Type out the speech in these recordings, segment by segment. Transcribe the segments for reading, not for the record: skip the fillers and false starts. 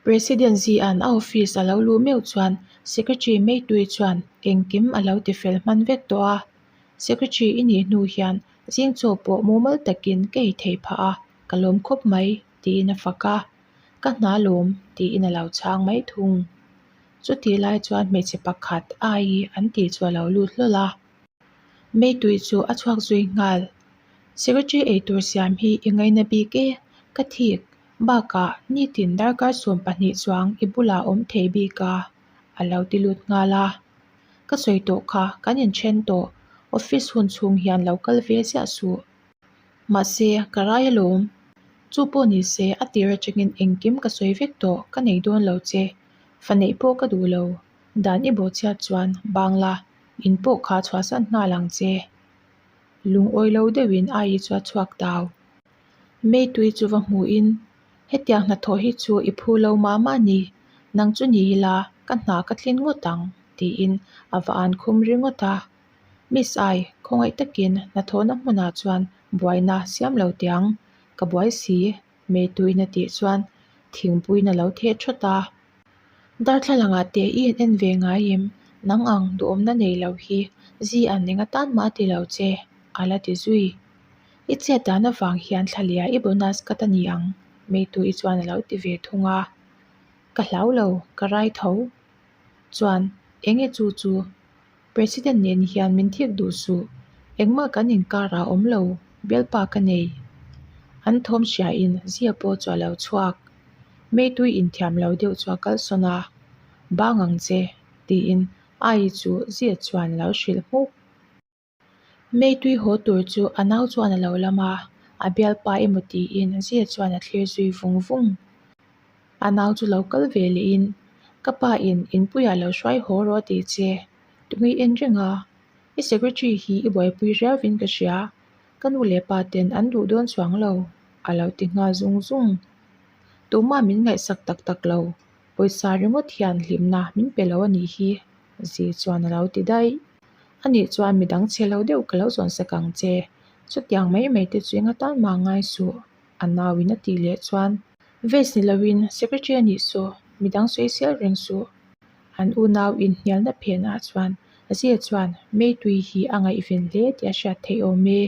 President Xi-a'n a office a lo luh meuh chuan Secretary Meitui chuan engkim a lo tifel hman vek tawh a. Secretary i nih hnu hian zing chaw pawh mumal takin ka ei thei phah a, ka lawm khawp mai, tiin a fak a. Ka hna lawm, tiin a lo chhang mai thung. Chutih lai chuan hmeichhe pakhat ai an tih chu a lo lut hlawl a. Meitui chu a chhuak zui nghal. Secretary eitur siam hi i ngaina bik e, ka thik. Bakah nitin darkar 12 chuang i bulah awm thei bik a, a lo ti lut nghal a. Ka sawi tawh kha, kan inthen tawh. Office hun chhung hian lo kal ve ziah suh. Mahse, ka rai alawm. Chu pawh ni se, a tir atangin engkim ka sawi vek tawh, ka nei dawn lo che. Fa neih pawh ka duh lo. Dan i bawhchhiat chuan bangla in pawh kha chhuahsan nghal ang che. Lungawi lo deuhin Aii chu a chhuak tau. Meitui chu va hmuhin, Hetiang hnathawh hi chu i phu lo mah mah ni, nang chu ni ila ka hna ka tlin ngawt ang, tiin a va an khum ringawt a. Miss Ai, khawngaih takin hnathawhna hmunah chuan buaina siam lo teh ang, ka buai si, Meituiin a tih chuan thingpuiin a lo theh thawt a. Darthlalangah teh i en en ve ngai em? Nang ang duhawmna nei lo hi zi an eng atan mah a ti lo che, a la ti zui. I chet dan avang hian thlalia i bonus cut a ni ang, Meitu i chuan a lo ti ve thung a. Ka hlau lo, ka rai tho. Chuan, enge chu chu? President nen hian min thik duh suh, engmah kan inkar ah awm lo, bialpa ka nei. An thawm hriain Zia pawh chu a lo chhuak. Meitui inthiam lo deuh chu a kalsawn a, Bang ang che, tiin Ai chu Zia chuan a lo hrilh hmuk. Meitui haw tur chu a nau chuan a lo lam a, a bialpa emaw tiin Zia chuan a thlir zui vung vung. A nau chu lo kal ve lehin, Ka pa in inpuiah lo hruai haw rawh a ti che, tunge i en reng a? I secretary hi i buaipui riauvin ka hria, ka nu leh pa ten an duh dawn chuang lo, a lo ti nghal zung zung. Tumah min ngaihsak tak tak lo, pawisa ringawt hian hlimna min pe lo a nih hi, Zi chuan a lo ti daih. Anih chuan midang chhe lo deuh ka lo zawnsak ang che, chutiang mai mai te chu eng atan mah ngai suh. A nauin a tih leh chuan, Vase ni loin secretary a nih saw, midang sawi sel reng suh. An unau inhnialna phenah chuan Zia chuan Meitui hi a ngaihven hle tih a hriat theih awm e.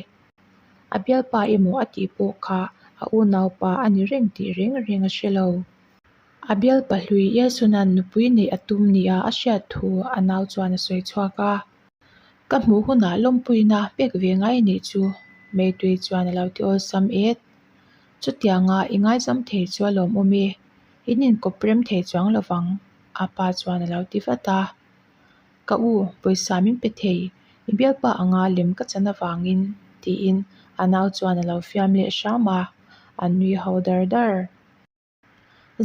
A bialpa emaw a tih pawh kha a unaupa a ni reng tih reng reng a hre lo. A bialpa hlui Iesuna'n nupui neih a tum nia a hriat thu a nau chuan a sawi chhuak a. Ka hmuh hunah lawmpuina pek ve ngai a nih chu, Meitui chuan a lo ti awlsam et. Chutianga i ngaizam thei chu a lawmawm e, in inkawp rem thei chuang lo vang, a pa chuan a lo ti vat a. Ka u, pawisa min pe thei, i bialpa anga lem ka chan avangin, tiin a nau chuan a lo fiam leh hram a, an nui ho dar dar.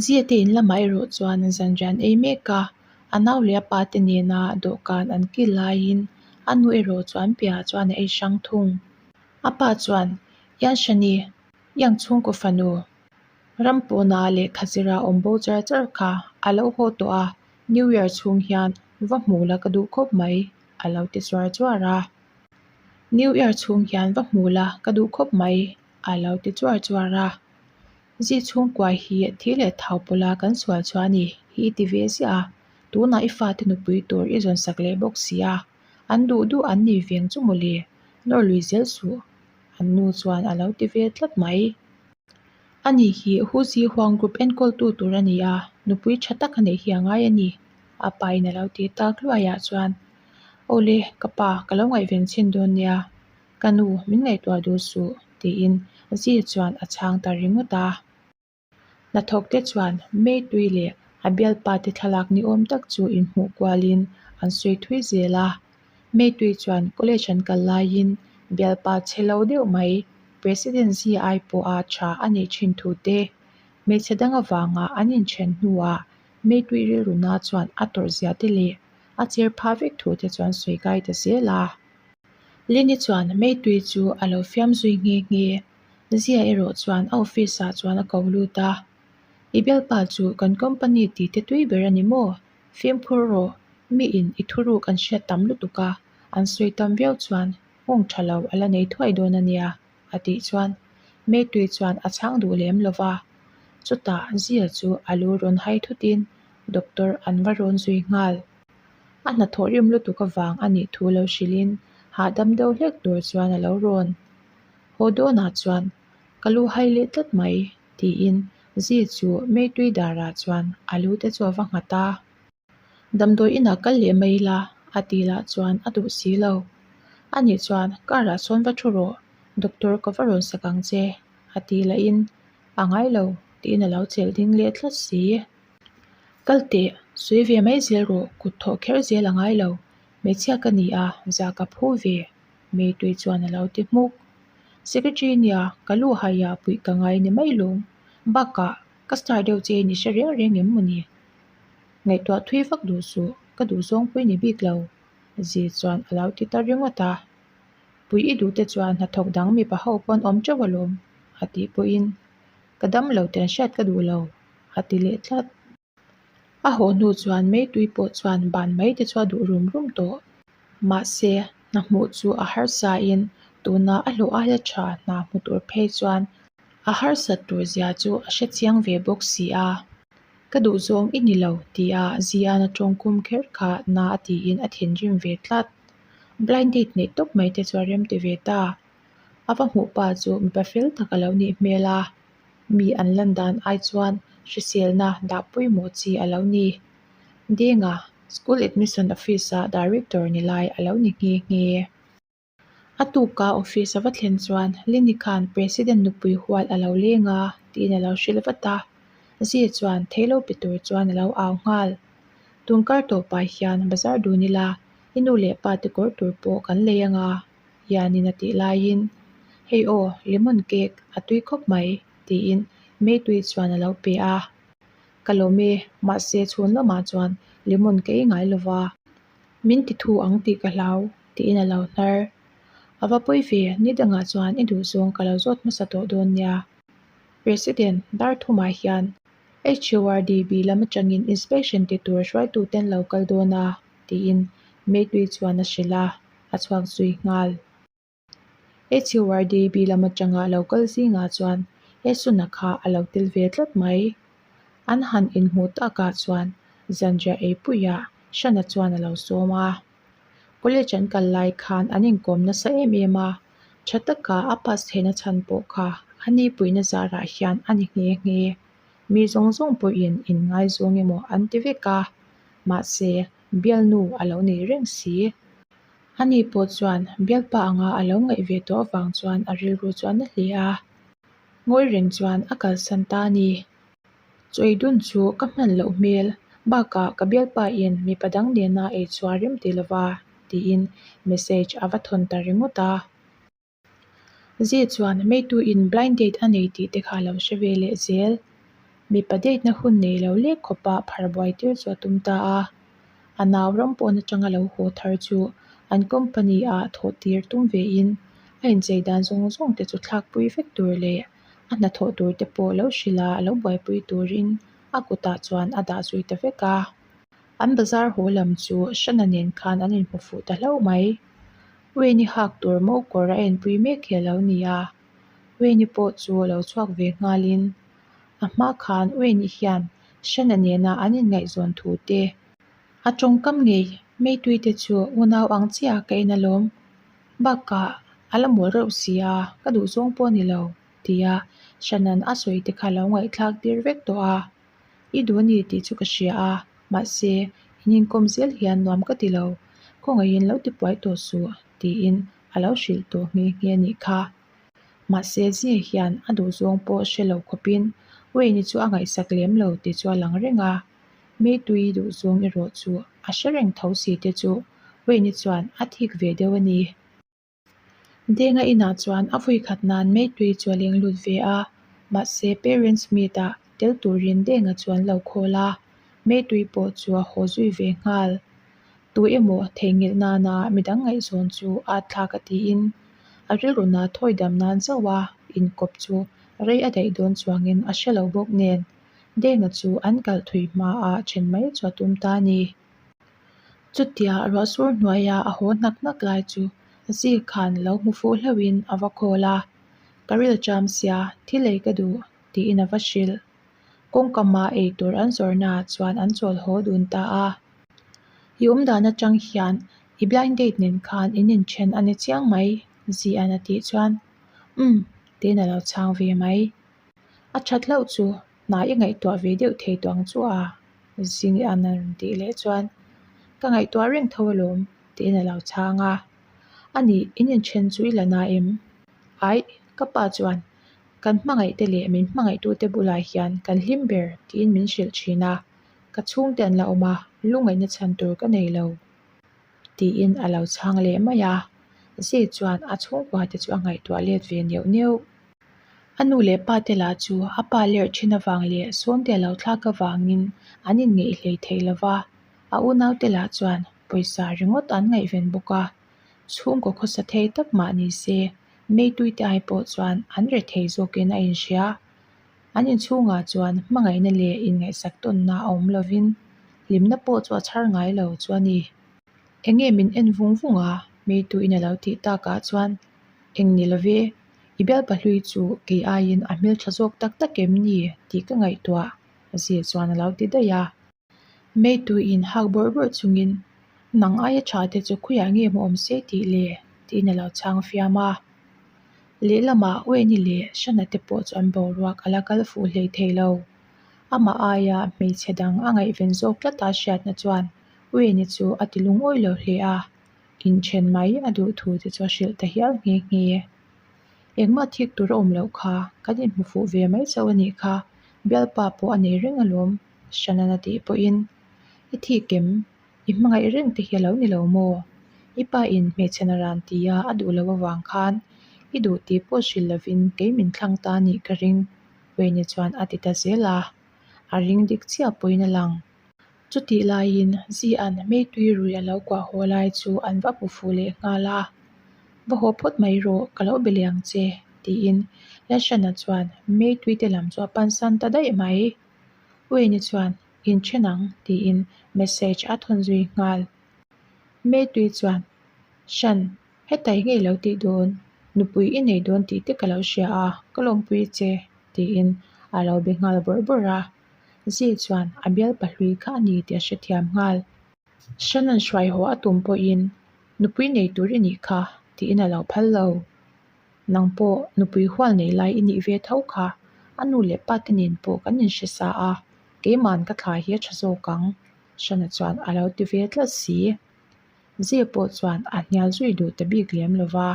Ziate in lamah erawh chuan zanrian ei mek a, a nau leh a pa te nena dawhkan an kil laiin a nu erawh chuan piahah chuan a ei hrang thung. A pa chuan, Ianshani, Iang chhungkaw fanu, ram pawna lehkha zira awm bo char char kha a lo haw tawh a, New Year chhung hian va hmu la ka duh khawp mai, a lo ti chuar chuar a. New Year chhung hian va hmu la ka duh khawp mai, a lo ti chuar chuar a. Zi chhungkua hi thi leh thau pawla kan sual chuan i hi i ti ve ziah a, tunah i fate nupui tur i zawn sak leh bawk si a, an duh duh an ni veng chu mawle, nawr lui zel suh, an nu chuan a lo ti ve tlat mai. Ani hi Huzi Huang Group enkawltu tur a ni a, nupui tha tak a neih hi a ngai a ni, a pain a lo ti tak hluaiah chuan, Awle, ka pa, ka lo ngaihven chhin dawn nia, Ka nu, min ngaihtuah duh suh, tiin Zi chuan a chhang ta ringawt a. Hnathawk te chuan Meitui leh a bialpa te thlalak ni awm tak chu inhmuh kualin an sawi thui zel a. Meitui chuan college an kal laiin bialpa chhe lo deuh mai President Zi ai pawha tha a neih thin thu te, hmeichhe dang avanga an inthen hnuah Meitui rilruna chuan a tawrh zia te leh a cher phah vek thu te chuan sawi kai ta zel a. Lini chuan Meitui chu a lo fiam zui nghe nghe. Zia erawh chuan a office ah chuan a ko lut a, I bialpa chu kan company tih te tui ber a ni maw? Fimkhur rawh, mi in i thuruk an hriat tam lutuk a, an sawi tam viau chuan nghawng tha lo a la nei thuai dawn a nia, a tih chuan Meitui chuan a chhang duh lem lo va. Chutah Zia chu a lu rawn hai thutin doctor an va rawn zui nghal. A hnathawh rim lutuk avang a nih thu lo hrilhin hahdam deuh hlek tur chuan a lo rawn. Haw dawnah chuan ka lu hai leh tlat mai tiin Zi chu Meitui darah chuan a lu te chu a va nghat a. Damdawi inah kal leh mai ila a ti lah chuan a duh si lo. Anih chuan car ah sawn va thu rawh, doctor ka va rawn sak ang che a ti lahin a ngai lo tiin a lo chelh ding leh tlat si. Kal teh, sawi ve mai zel rawh, kut thawh kher zel a ngai lo, hmeichhia ka ni a, zah ka phu ve, Meitui chuan a lo ti hmuk. Secretary nia, ka lu haia puih ka ngai ni mai lawm, bakah ka star deuh che in i hre reng reng em maw ni? Ngaihtuah thui vak duh suh, ka duh zawng pui ni bik lo, Zi chuan a lo ti ta ringawt a. Pui i duh te chuan hnathawk dang mipa ho pawn awm teuh alawm, a tih pawhin ka dam lo ten hriat ka duh lo, a ti leh tlat. A haw hnu chuan Meitui pawh chuan ban mai te chu a duh rum rum tawh. Mahse, hna hmuh chu a harsa in tuna a hlawh aia tha hna hmu tur phei chuan a harsat tur zia chu a hre chiang ve bawk si a. Ka duh zawng i ni lo tia Ziana tawngkum kher kha na a tiin a thinrim ve tlat. Blind date neih tawp mai te chu a rem ti ve ta. A va hmuh pa chu mipa fel tak a lo nih hmel a, mi an lan dan ai chuan hriselna dah pawimawh chi a lo ni. Denga School Admission Office-a Director ni lai a lo ni nghe nghe. A tuka office a va thlen chuan Lini khan President nupui hual a lo leng a tiin a lo hrilh vat a. Zia chuan thei lo pe tur chuan a lo au nghal. Tun kar tawpah hian bazar dun ila i nu leh pa te kawr tur pawh kan lei anga hianin a tih laiin Hei aw, lemon cake a tui khawp mai tiin Meitui chuan a lo pe a. Ka lawm e, mahse chhun lamah chuan lemon ka ei ngai lova. Min ti thu ang tih ka hlau, tiin a lo hnar. A va pawi ve, ni dangah chuan i duhzawng ka lo zawt hmasa tawh dawn nia. President Darthumah hian HURDB lam atangin inspection ti tur hruaituten lo kal dawn a, tiin Meitui chuan a hrilh a, a chhuak zui nghal. HURDB lam atanga lo kal zingah chuan Esuna kha a lo tel ve tlat mai. An han inhmuh takah chuan zanriah eipuiah Shana chuan a lo sawm a. College an kal lai khan an inkawm nasa em em a, tha taka a pass theihna chhan pawh kha a nipuina zarah hian a ni nghe nghe. Mi zawng zawng pawhin inngaizawng emaw an ti vek a, mahse bialnu a lo nei reng si. Ani pawh chuan bialpa anga a lo ngaih ve tawh avang chuan a rilru chu a na hle a, ngawi reng chuan a kalsan ta a ni. Chawi dun chu ka hman loh hmel bakah ka bialpa in mipa dang nena ei chu a rem ti lova tiin message a va thawn ta ringawt a. Zi chuan meitu in blind date a nei tih te kha a lo hre ve leh zel. Mipa date na hun nei lo lek khawpa phar buai tir chu a tum ta a. A nau ram pawn atanga lo haw thar chu an company ah thawh tir tum ve in a inchei dan zawng zawng te chu thlak pui vek tur leh a hnathawh tur te pawh lo hrilh a lo buaipui turin a kutah chuan a dah zui ta vek a. An bazar haw lam chu Shana nen khan an inhmu fuh ta hlauh mai. Wayne-i hak tur mo kawr a enpui mek hi a lo ni a, Wayne-i pawh chu a lo chhuak ve nghalin a hma khan Wayne-i hian Shana nena an inngaihzawn thu te a tawngkam ngei Meitui te chu unau ang chiah ka en alawm bakah a la mawl reuh si a, ka duh zawng pawh a ni lo tia Shana'n a sawi te kha a lo ngaihthlak tir vek tawh a. I duh a ni tih chu ka hria a, mahse, in inkawm zel hian nuam ka ti lo, khawngaihin lo tipuai tawh suh, tiin a lo hrilh tawh nghe nghe a nih kha. Mahse, Zia hian a duhzawng pawh hre lo khawpin Wayne-i chu a ngaihsak lem lo tih chu a lang reng a, Meitui duhzawng erawh chu a hre reng tho si te chu Wayne-i chuan a thik ve deuh a ni. Denga inah chuan a vui khat nan Meitui chu a leng lut ve a, mahse parents meet ah tel turin Denga chu an lo khawl a, Meitui pawh chu a haw zui ve nghal. Tu emaw theihnghilh nana midang ngaihzawn chu a thlak a tiin a rilru na thawi dam nan zauh a inkawp chu rei a daih dawn chuangin a hre lo bawk nen Denga chu an kalh thui hmaah then mai chu a tum ta a ni. Chutia ruah sur hnuaia a haw hnak hnak lai chu Zi khan lo hmu fuh hlauhin a va khawl a, Ka ril cham sia, thil ei ka duh, tiin a va hrilh. Kawngkama eitur an zawrhnaah chuan an chawl haw dun ta a. I awmdan atang hian i blind date nen khan in inthen a ni chiang mai, Zian a tih chuan, Umm, tiin a lo chhang ve mai. A that hlauh chu hna i ngaihtuah ve deuh thei tawh ang chu a, Zian a rawn tih leh chuan, Ka ngaihtuah reng tho alawm, tiin a lo chhang a. A nih, in inthen chu i la na em? Aih, ka pa chuan kan hmangaihte leh min hmangaihtute bulah hian kan hlim ber tiin min hrilh thin a, ka chhungte an la awm a, lungaihna chhan tur ka nei lo tiin a lo chhang leh mai a. Zee chuan a chhungkua te chu a ngaihtuah let ve neuh neuh. A nu leh pa te lah chu a pa lerh thin avang leh sawnte a lo thlak avangin an inngeih hlei thei lo va, a unaute lah chuan pawisa ringawt an ngaihven bawk a. Chhungkaw khawsa thei tak mah ni se, Meituite ai pawh chuan an re thei zawkin a inhria. An inchhungah chuan hmangaihna leh inngaihsak tawnna a awm lovin hlimna pawh chu a chhar ngai lo chu a ni. Enge min en vung vung a? Meituin a lo tih takah chuan, Eng ni love, i bialpa hlui chu kei aiin a hmeltha zawk tak tak em ni tih ka ngaihtuah, Zia chuan a lo ti daih a. Meituin hak bawrh bawrh chungin, Nang aia tha te chu khawiah nge maw awm se tih le? tiin a lo chhang fiam a. Lehlamah Wayne-i leh Shana te pawh chu an boruak a la kal fuh hlei thei lo. Amah aia hmeichhe dang a ngaihven zawk tlata hriatna chuan Wayne-i chu a ti lungawi lo hle a, inthen mai a duh thu te chu a hrilh ta hial nghe nghe. Engmah thik tur a awm loh kha, kan inhmu fuh ve mai chauh a nih kha, bialpa pawh a nei reng alawm. Shannon a tih pawhin, I thik em? I hmangaih reng te hi a lo ni lo maw? I pa in hmeichhe na ran tia a duh loh avang khan i duh tih pawh hrilh lovin kei min thlang ta anih ka ring, Wayne chuan a ti ta zel a. A ring dik chiah pawhin a lang. Chutih laiin Zia'n Meitui rui a lo kuah haw lai chu an va hmu fuh leh nghal a. Va haw phawt mai rawh, ka lo be leh ang che, tiin Lashana chuan Meitui te lam chu a pansan ta daih mai. Wayne chuan, Inthen ang, tiin message a thawn zui nghal. Meitui chuan, Shan, hetai ngei lo tih dawn, nupui i nei dawn tih te ka lo hria a, ka lawmpui che, tiin a lo be nghal bawrh bawrh a. Zee chuan a bialpa hlui kha a ni tih a hrethiam nghal. Shan an hruai haw a tum pawhin, Nupui nei tur i nih kha, tiin a lo phal lo. Nang pawh nupui hual nei lai i nih ve tho kha, a nu leh pa te nen pawh kan inhre sa a, keima'n ka thla hi a tha zawk ang, Shana chuan a lo ti ve tlat si. Zia pawh chuan a hnial zui duh ta bik lem lo va.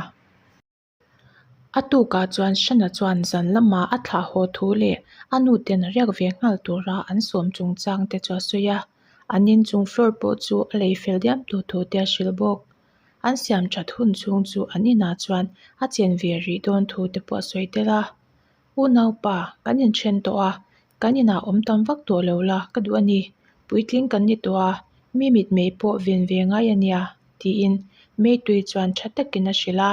A tukah chuan Shana chuan zan lama a thlah haw thu leh a nu ten riak ve nghal tura an sawm chungchang te chu a sawi a, an inchung floor pawh chu a lei fel diam tur thu te a hrilh bawk. An siam that hun chhung chu an inah chuan a chen ve rih dawn thu te pawh a sawi tel a. U naupa, kan inthen tawh a, kan inah awm tam vak tawh lo la ka duh a ni, puitling kan ni tawh a, mi mitmei pawh ven ve ngai a nia, tiin Meitui chuan tha takin a hrilh a.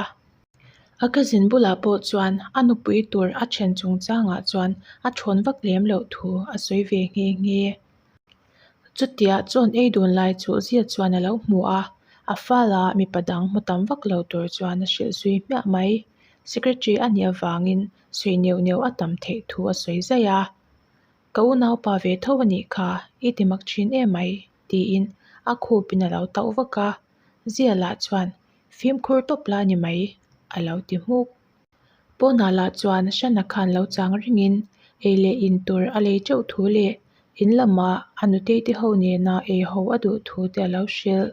A cousin bulah pawh chuan a nupui tur a then chungchangah chuan a thawn vak lem loh thu a sawi ve nghe nghe. Chutia chawn ei dun lai chu Zia chuan a lo hmu a, a fala mipa dang hmu tam vak lo tur chuan a hrilh zui hmiah mai. Secretary a nih avangin sawi neuh neuh a tam theih thu a sawi zaih a. Ka unaupa ve tho a nih kha, i ti mak thin em mai, tiin a khupin a lo tauh vak a. Zia lah chuan, Fimkhur tawp la ni mai, a lo ti hmuk. Pawnah lah chuan Shana khan lo chang ringin ei leh in tur a lei teuh thu leh in lamah a nutei te ho nena ei ho a duh thu te a lo hrilh.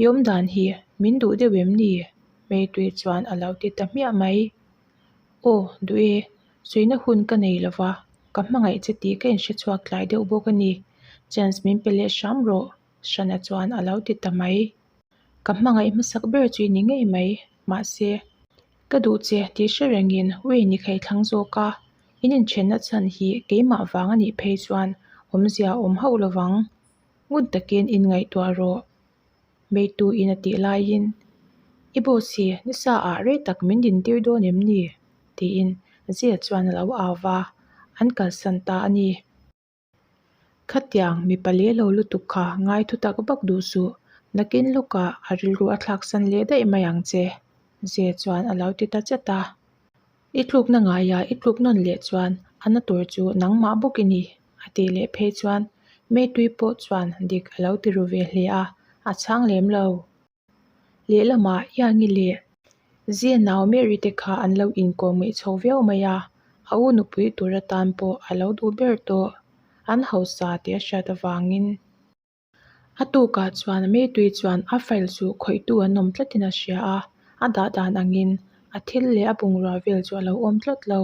I awmdan hi min duh deuh em ni? Meitui chuan a lo ti ta hmiah mai. Aw, duh e, suihna hun ka nei lo va, ka hmangaih che tih ka inhre chhuak tlai deuh bawk a ni. Chance min pe leh hram rawh, Shana chuan a lo ti ta mai. Ka hmangaih hmasak ber chu i ni ngei mai, mahse, ka duh che tih hre rengin Wayne i khai thlang zawk a, in inthenna chhan hi keimah vang a nih phei chuan awmzia a awm hauh lovang. Ngun takin inngaihtuah rawh. Meitu in a tih laiin, I boss hi nisa ah rei tak min dintir dawn em ni? tiin Zia chuan a lo au va, an kalsan ta a ni. Khatiang mipa leh lo lutuk kha ngai thu tak vak duh suh, nakin lawkah a rilru a thlaksan leh daih mai ang che, Zia chuan a lo ti ta chat a. I tlukna ngaia i tluk nawn leh chuan a na tur chu nangmah bawk i ni. tih leh phei chuan Meitui pawh chuan dik a lo ti ru ve hle a, a chhang lem lo. Lehlamah Iangi leh Zia nau Mary te kha an lo inkawm ngeih chho viau mai a, a u nupui tur atan pawh a lo duh ber tawh. An hausa tih a hriat avangin. A tukah chuan Meitui chuan a file chu khawihtu an awm tlatin a hria a, a dah dan angin a thil leh a bungrua vel chu a lo awm tlat lo.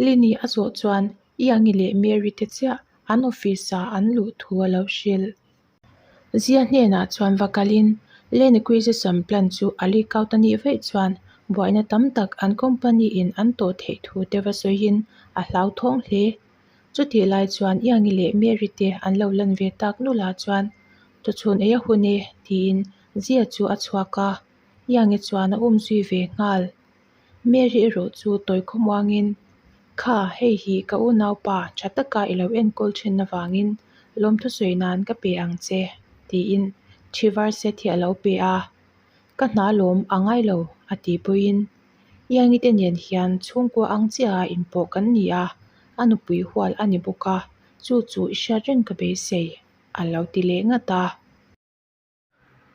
Lini a zawh chuan Iangi leh Mary te chiah an office ah an luh thu a lo hrilh. Zia hnenah chuan va kalin Land Acquisition Plan chu a leak out a nih vaih chuan buaina tam tak an company in an tawh theih thu te va sawiin a hlauthawng hle. Chutih lai chuan Iangi leh Mary te an lo lan ve tak nulah chuan Tuchhun ei a hun e tiin Zia chu a chhuak a, Iangi chuan a umzui ve nghal. Mary erawh chu tawi khawmuangin, Kha, hei hi ka unaupa tha taka i lo enkawl thin avangin lawmthu sawi nan ka pe ang che, tiin thi var set hi a lo pe a. Ka hna lawm a ngai lo, a ti pawhin, Iangi te nen hian chhungkua ang chiaha inpawh kan ni a, a nupui hual a ni bawk a, chu chu i hriat reng ka beisei, a lo ti leh ngat a.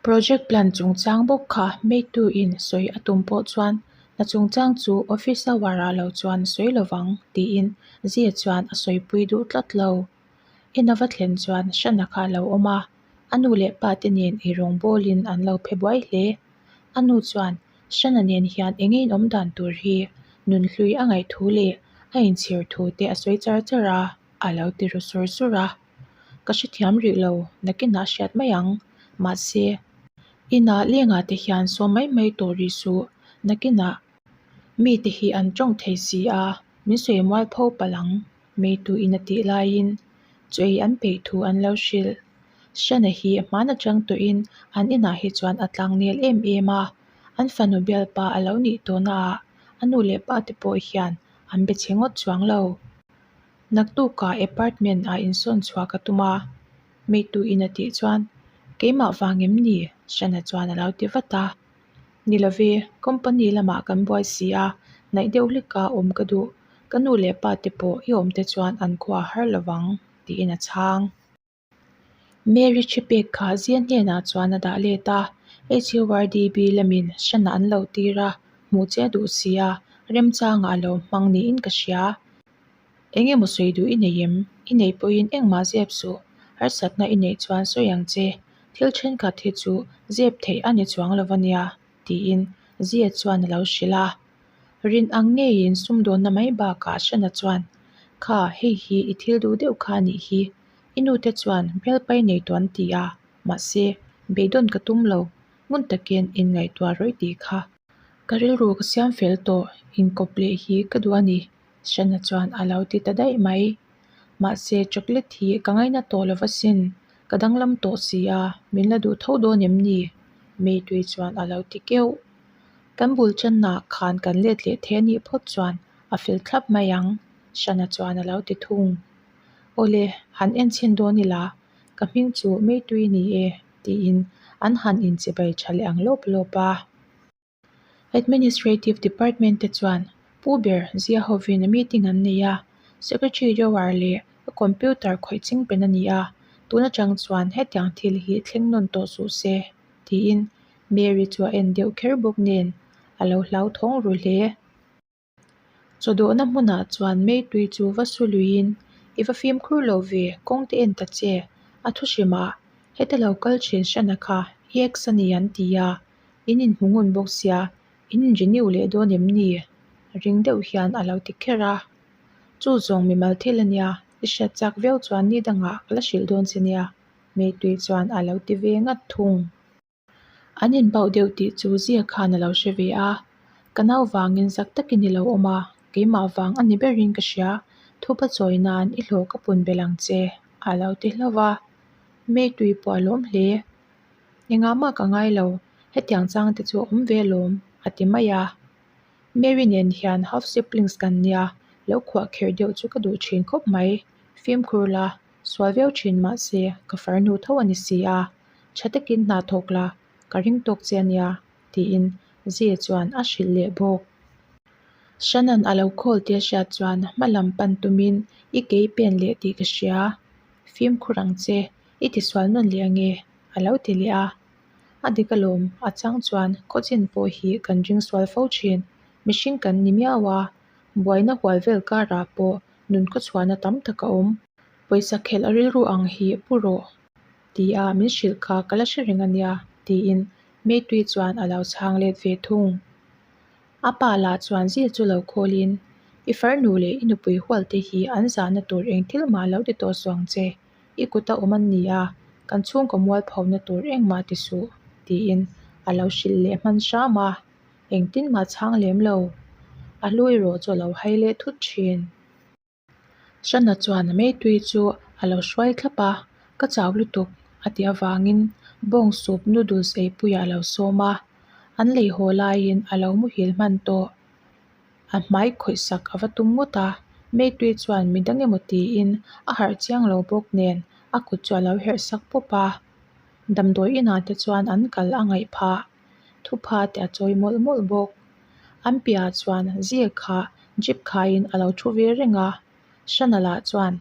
Project plan chungchang bawk kha meitu in sawi a tum pawh chuan hna chungchang chu office hour ah lo chuan sawi lovang tiin Zia chuan a sawipui duh tlat lo. In a va thlen chuan Shana kha a lo awm a, a nu leh pa te nen eirawng bawlin an lo phe buai hle. A nu chuan Shana nen hian eng nge in awm dan tur hi nunhlui a ngaih thu leh a inchhir thu te a sawi char char a, a lo ti ru sur sur a. Ka hrethiam rih lo, nakinah hriat mai ang. Mahse, inah lengah te hian sawm mai mai tawh rih suh. Nakinah mite hi an tawng thei si a, min sawi mual pho palh ang, meitu in a tih laiin chaw ei an peih thu an lo hrilh. Shana hi hman atang tawhin an inah hi chuan a tlang nel em em a, an fanu bialpa a lo nih tawhnaah a nu leh pa te pawh hian an be chhe ngawt chuang lo. Naktukah apartment ah insawn chhuah ka tum a, meitu in a tih chuan keimah vang em ni? Shana chuan a lo ti vat a. Ni love, company lamah kan buai si a, naih deuh hleka awm ka duh. Ka nu leh pa te pawh i awm te chuan an khua a har lovang tiin a chhang. Mary thi pek kha Zia hnenah chuan a dah let a, HURDB lamin hranah an lo tir a, hmuh che a duh si a, remchangah a lo hmang niin ka hria. Eng emaw sawi duh i nei em? I neih pawhin engmah zep suh, harsatna i neih chuan sawi ang che, thil thenkhat hi chu zep theih a ni chuang lo ania, tiin Zia chuan a lo hrilh a. Rin ang ngeiin sumdawnna mai bakah Shana chuan, Kha, hei hi i thil duh deuh kha a nih hi. I nute chuan bialpai nei tawh an ti a, mahse, beidawn ka tum lo, ngun takin inngaihtuah rawih tih kha. Ka rilru ka siam fel tawh, inkawp leh hi ka duh a ni, Shana chuan a lo ti ta daih mai. Mahse, chocolate hi ka ngaina tawh lo asin, ka danglam tawh si a, min la duh tho dawn em ni? Meitui chuan a lo ti keuh. Kan bul channaah khan kan let leh thei a nih phawt chuan a fel thlap mai ang, Shana chuan a lo ti thung. Awle, han en chhin dawn ila, ka hming chu Meitui ni e, tiin an han inchibai tha leh ang lawp lawp a. Administrative Department te chuan Pu ber zia hovin meeting an nei a, Secretary Dewar leh a computer khawih ching pen a ni a, tun atang chuan hetiang thil hi thleng nawn tawh suh se, tiin Mary chu a en deuh kher bawk nen a lo hlauthawng ru hle. Chawdawhna hmunah chuan meitui chu va su luiin i va fimkhur lo ve, kawng te en ta che, a thu hrim a, heta lo kal thin hrana kha i ex a ni an ti a, in inhmu ngun bawk sia, in inrenew leh dawn em ni? Ring deuh hian a lo ti kher a. Chu zawng mimal thil a nia, i hriat chak viau chuan ni dangah ka la hrilh dawn che nia, meitui chuan a lo ti ve ngat thung. An inbauh deuh tih chu Zia khan a lo hre ve a, ka nau vangin zak takin i lo awm a, keimah vang a ni berin ka hria, thupa chawi nan i hlawh ka pun belh ang che, a lo ti hlauh va. Meitui pawh a lawm hle. Engah mah ka ngai lo, hetiang chang te chu a awm ve alawm, a ti mai a. Mary nen hian half siblings kan nia, lo khuah kherh deuh chu ka duh thin khawp mai, fimkhur la, sual viau thin mahse ka farnu tho a ni si a. Tha takin hna thawk la, ka ring tawk che a nia, tiin Zia chuan a hrilh leh bawk. Shannon a lo call tih a hriat chuan hma lam pan tumin i kei pen leh tih ka hria. Fimkhur ang che, i tisual nawn leh ange, a lo ti leh a. A dik alawm, a chang chuan khawchin pawh hi kan ring sual fo thin. Mihring kan ni miau a, buaina hual vel karah pawh nun khawchhuahna tam tak a awm. Pawisa khelh a rilru ang hi pu rawh tia min hrilh kha ka la hre reng a nia, tiin Meitui chuan a lo chhang let ve thung. A pa lah chuan zil chu lo khawlin, I farnu leh i nupui hualte hi an zahna tur eng thil mah lo ti tawh suang che, i kuta awm an ni a, kan chhungkaw mualphona tur engmah ti suh, tiin a lo hrilh leh hman hram a, engtin mah chhang lem lo. A hlu erawh chu a lo hai leh thut thin. Hrana chuan meitui chu a lo hruai thlap a, Ka chau lutuk a tih avangin bawng soup noodles eipuiah a lo sawm a, an lei haw laiin a lo muhil hman tawh. A hmai khawih sak a va tum ngawt a, meitui chuan midang emaw tiin a harh chiang lo bawk nen a kut chu a lo herh sak pawp a, damdawi inah te chuan an kal a ngaih phah. Thupha te a chawi mawlh mawlh bawk. An piahah chuan zir kha jeep khaiin a lo thu ve reng a, Hrana lah chuan,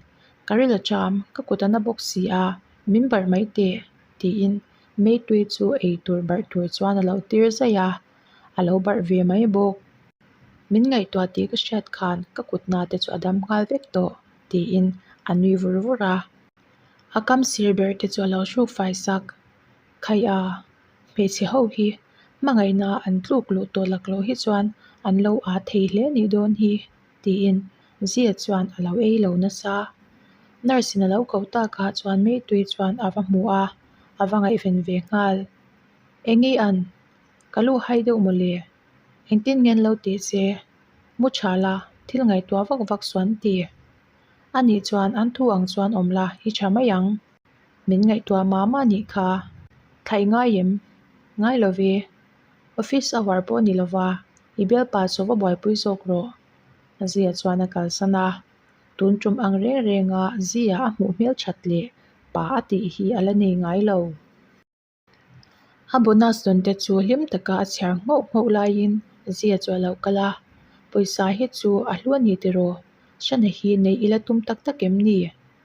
Ka ril a cham, ka kut a na bawk si a, min barh mai teh, tiin Meitui chu ei tur barh tur chuan a lo tir zaih a, a lo barh ve mai bawk. Min ngaihtuah tih ka hriat khan ka kut na te chu a dam nghal vek tawh, tiin a nui vur vur a. A kam sir ber te chu a lo hruk fai sak. Khaih a, hmeichhe ho hi hmangaihna an tluk luh tawh lak loh hi chuan an lo â thei hle nih dawn hi, tiin Zia chuan a lo ei lo nasa. Nurse in a lo koh takah chuan Meitui chuan a va hmu a, a va ngaihven ve nghal. Eng i an? Ka lu hai deuh mawle. Engtin nge an lo tih che? Mu tha la, thil ngaihtuah vak vak suh an ti. Anih chuan an thu ang chuan awm la, i tha mai ang. Min ngaihtuah mah mah nih kha. Thlaih ngai em? Ngai lo ve. Office hour pawh ni lova, i bialpa chu va buaipui zawk rawh. Zia chuan a kalsan a. Tun tum ang reng renga Zia a hmuh hmel that leh pa a tih hi a la nei ngai lo. A bonus dawn te chu hlim taka a chhiar nghauh nghauh laiin Zia chu a lo kal a, Pawisa hi chu a hlu a ni tiraw? Hrana hi neih i la tum tak tak em ni?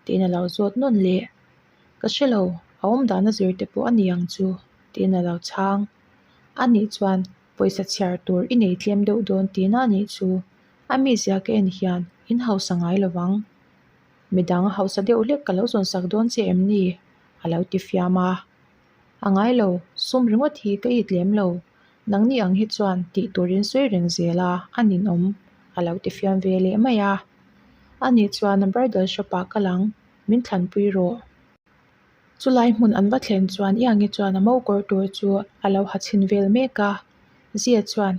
tiin a lo zawt nawn leh. Ka hre lo, a awm dan a zir te pawh a ni ang chu tiin a lo chhang. A nih chuan pawisa chhiar tur i nei tlem deuh dawn tihna a nih chu. A mizia ka en hian in hausa ngai lo vang. Midang hausa deuh hlek ka lo zawn sak dawn che em ni? a lo ti fiam a. A ngai lo, sum ringawt hi ka it lem lo. Nangni ang hi chuan tih turin sawi reng zel a, a ninawm, a lo ti fiam ve leh mai a. Ani chuan bridal shop ah kal ang, min thlanpui rawh. Chulai hmun an va thlen chuan Iangi chuan a mo kawr tur chu a lo ha chhin vel mek a. Zia chuan,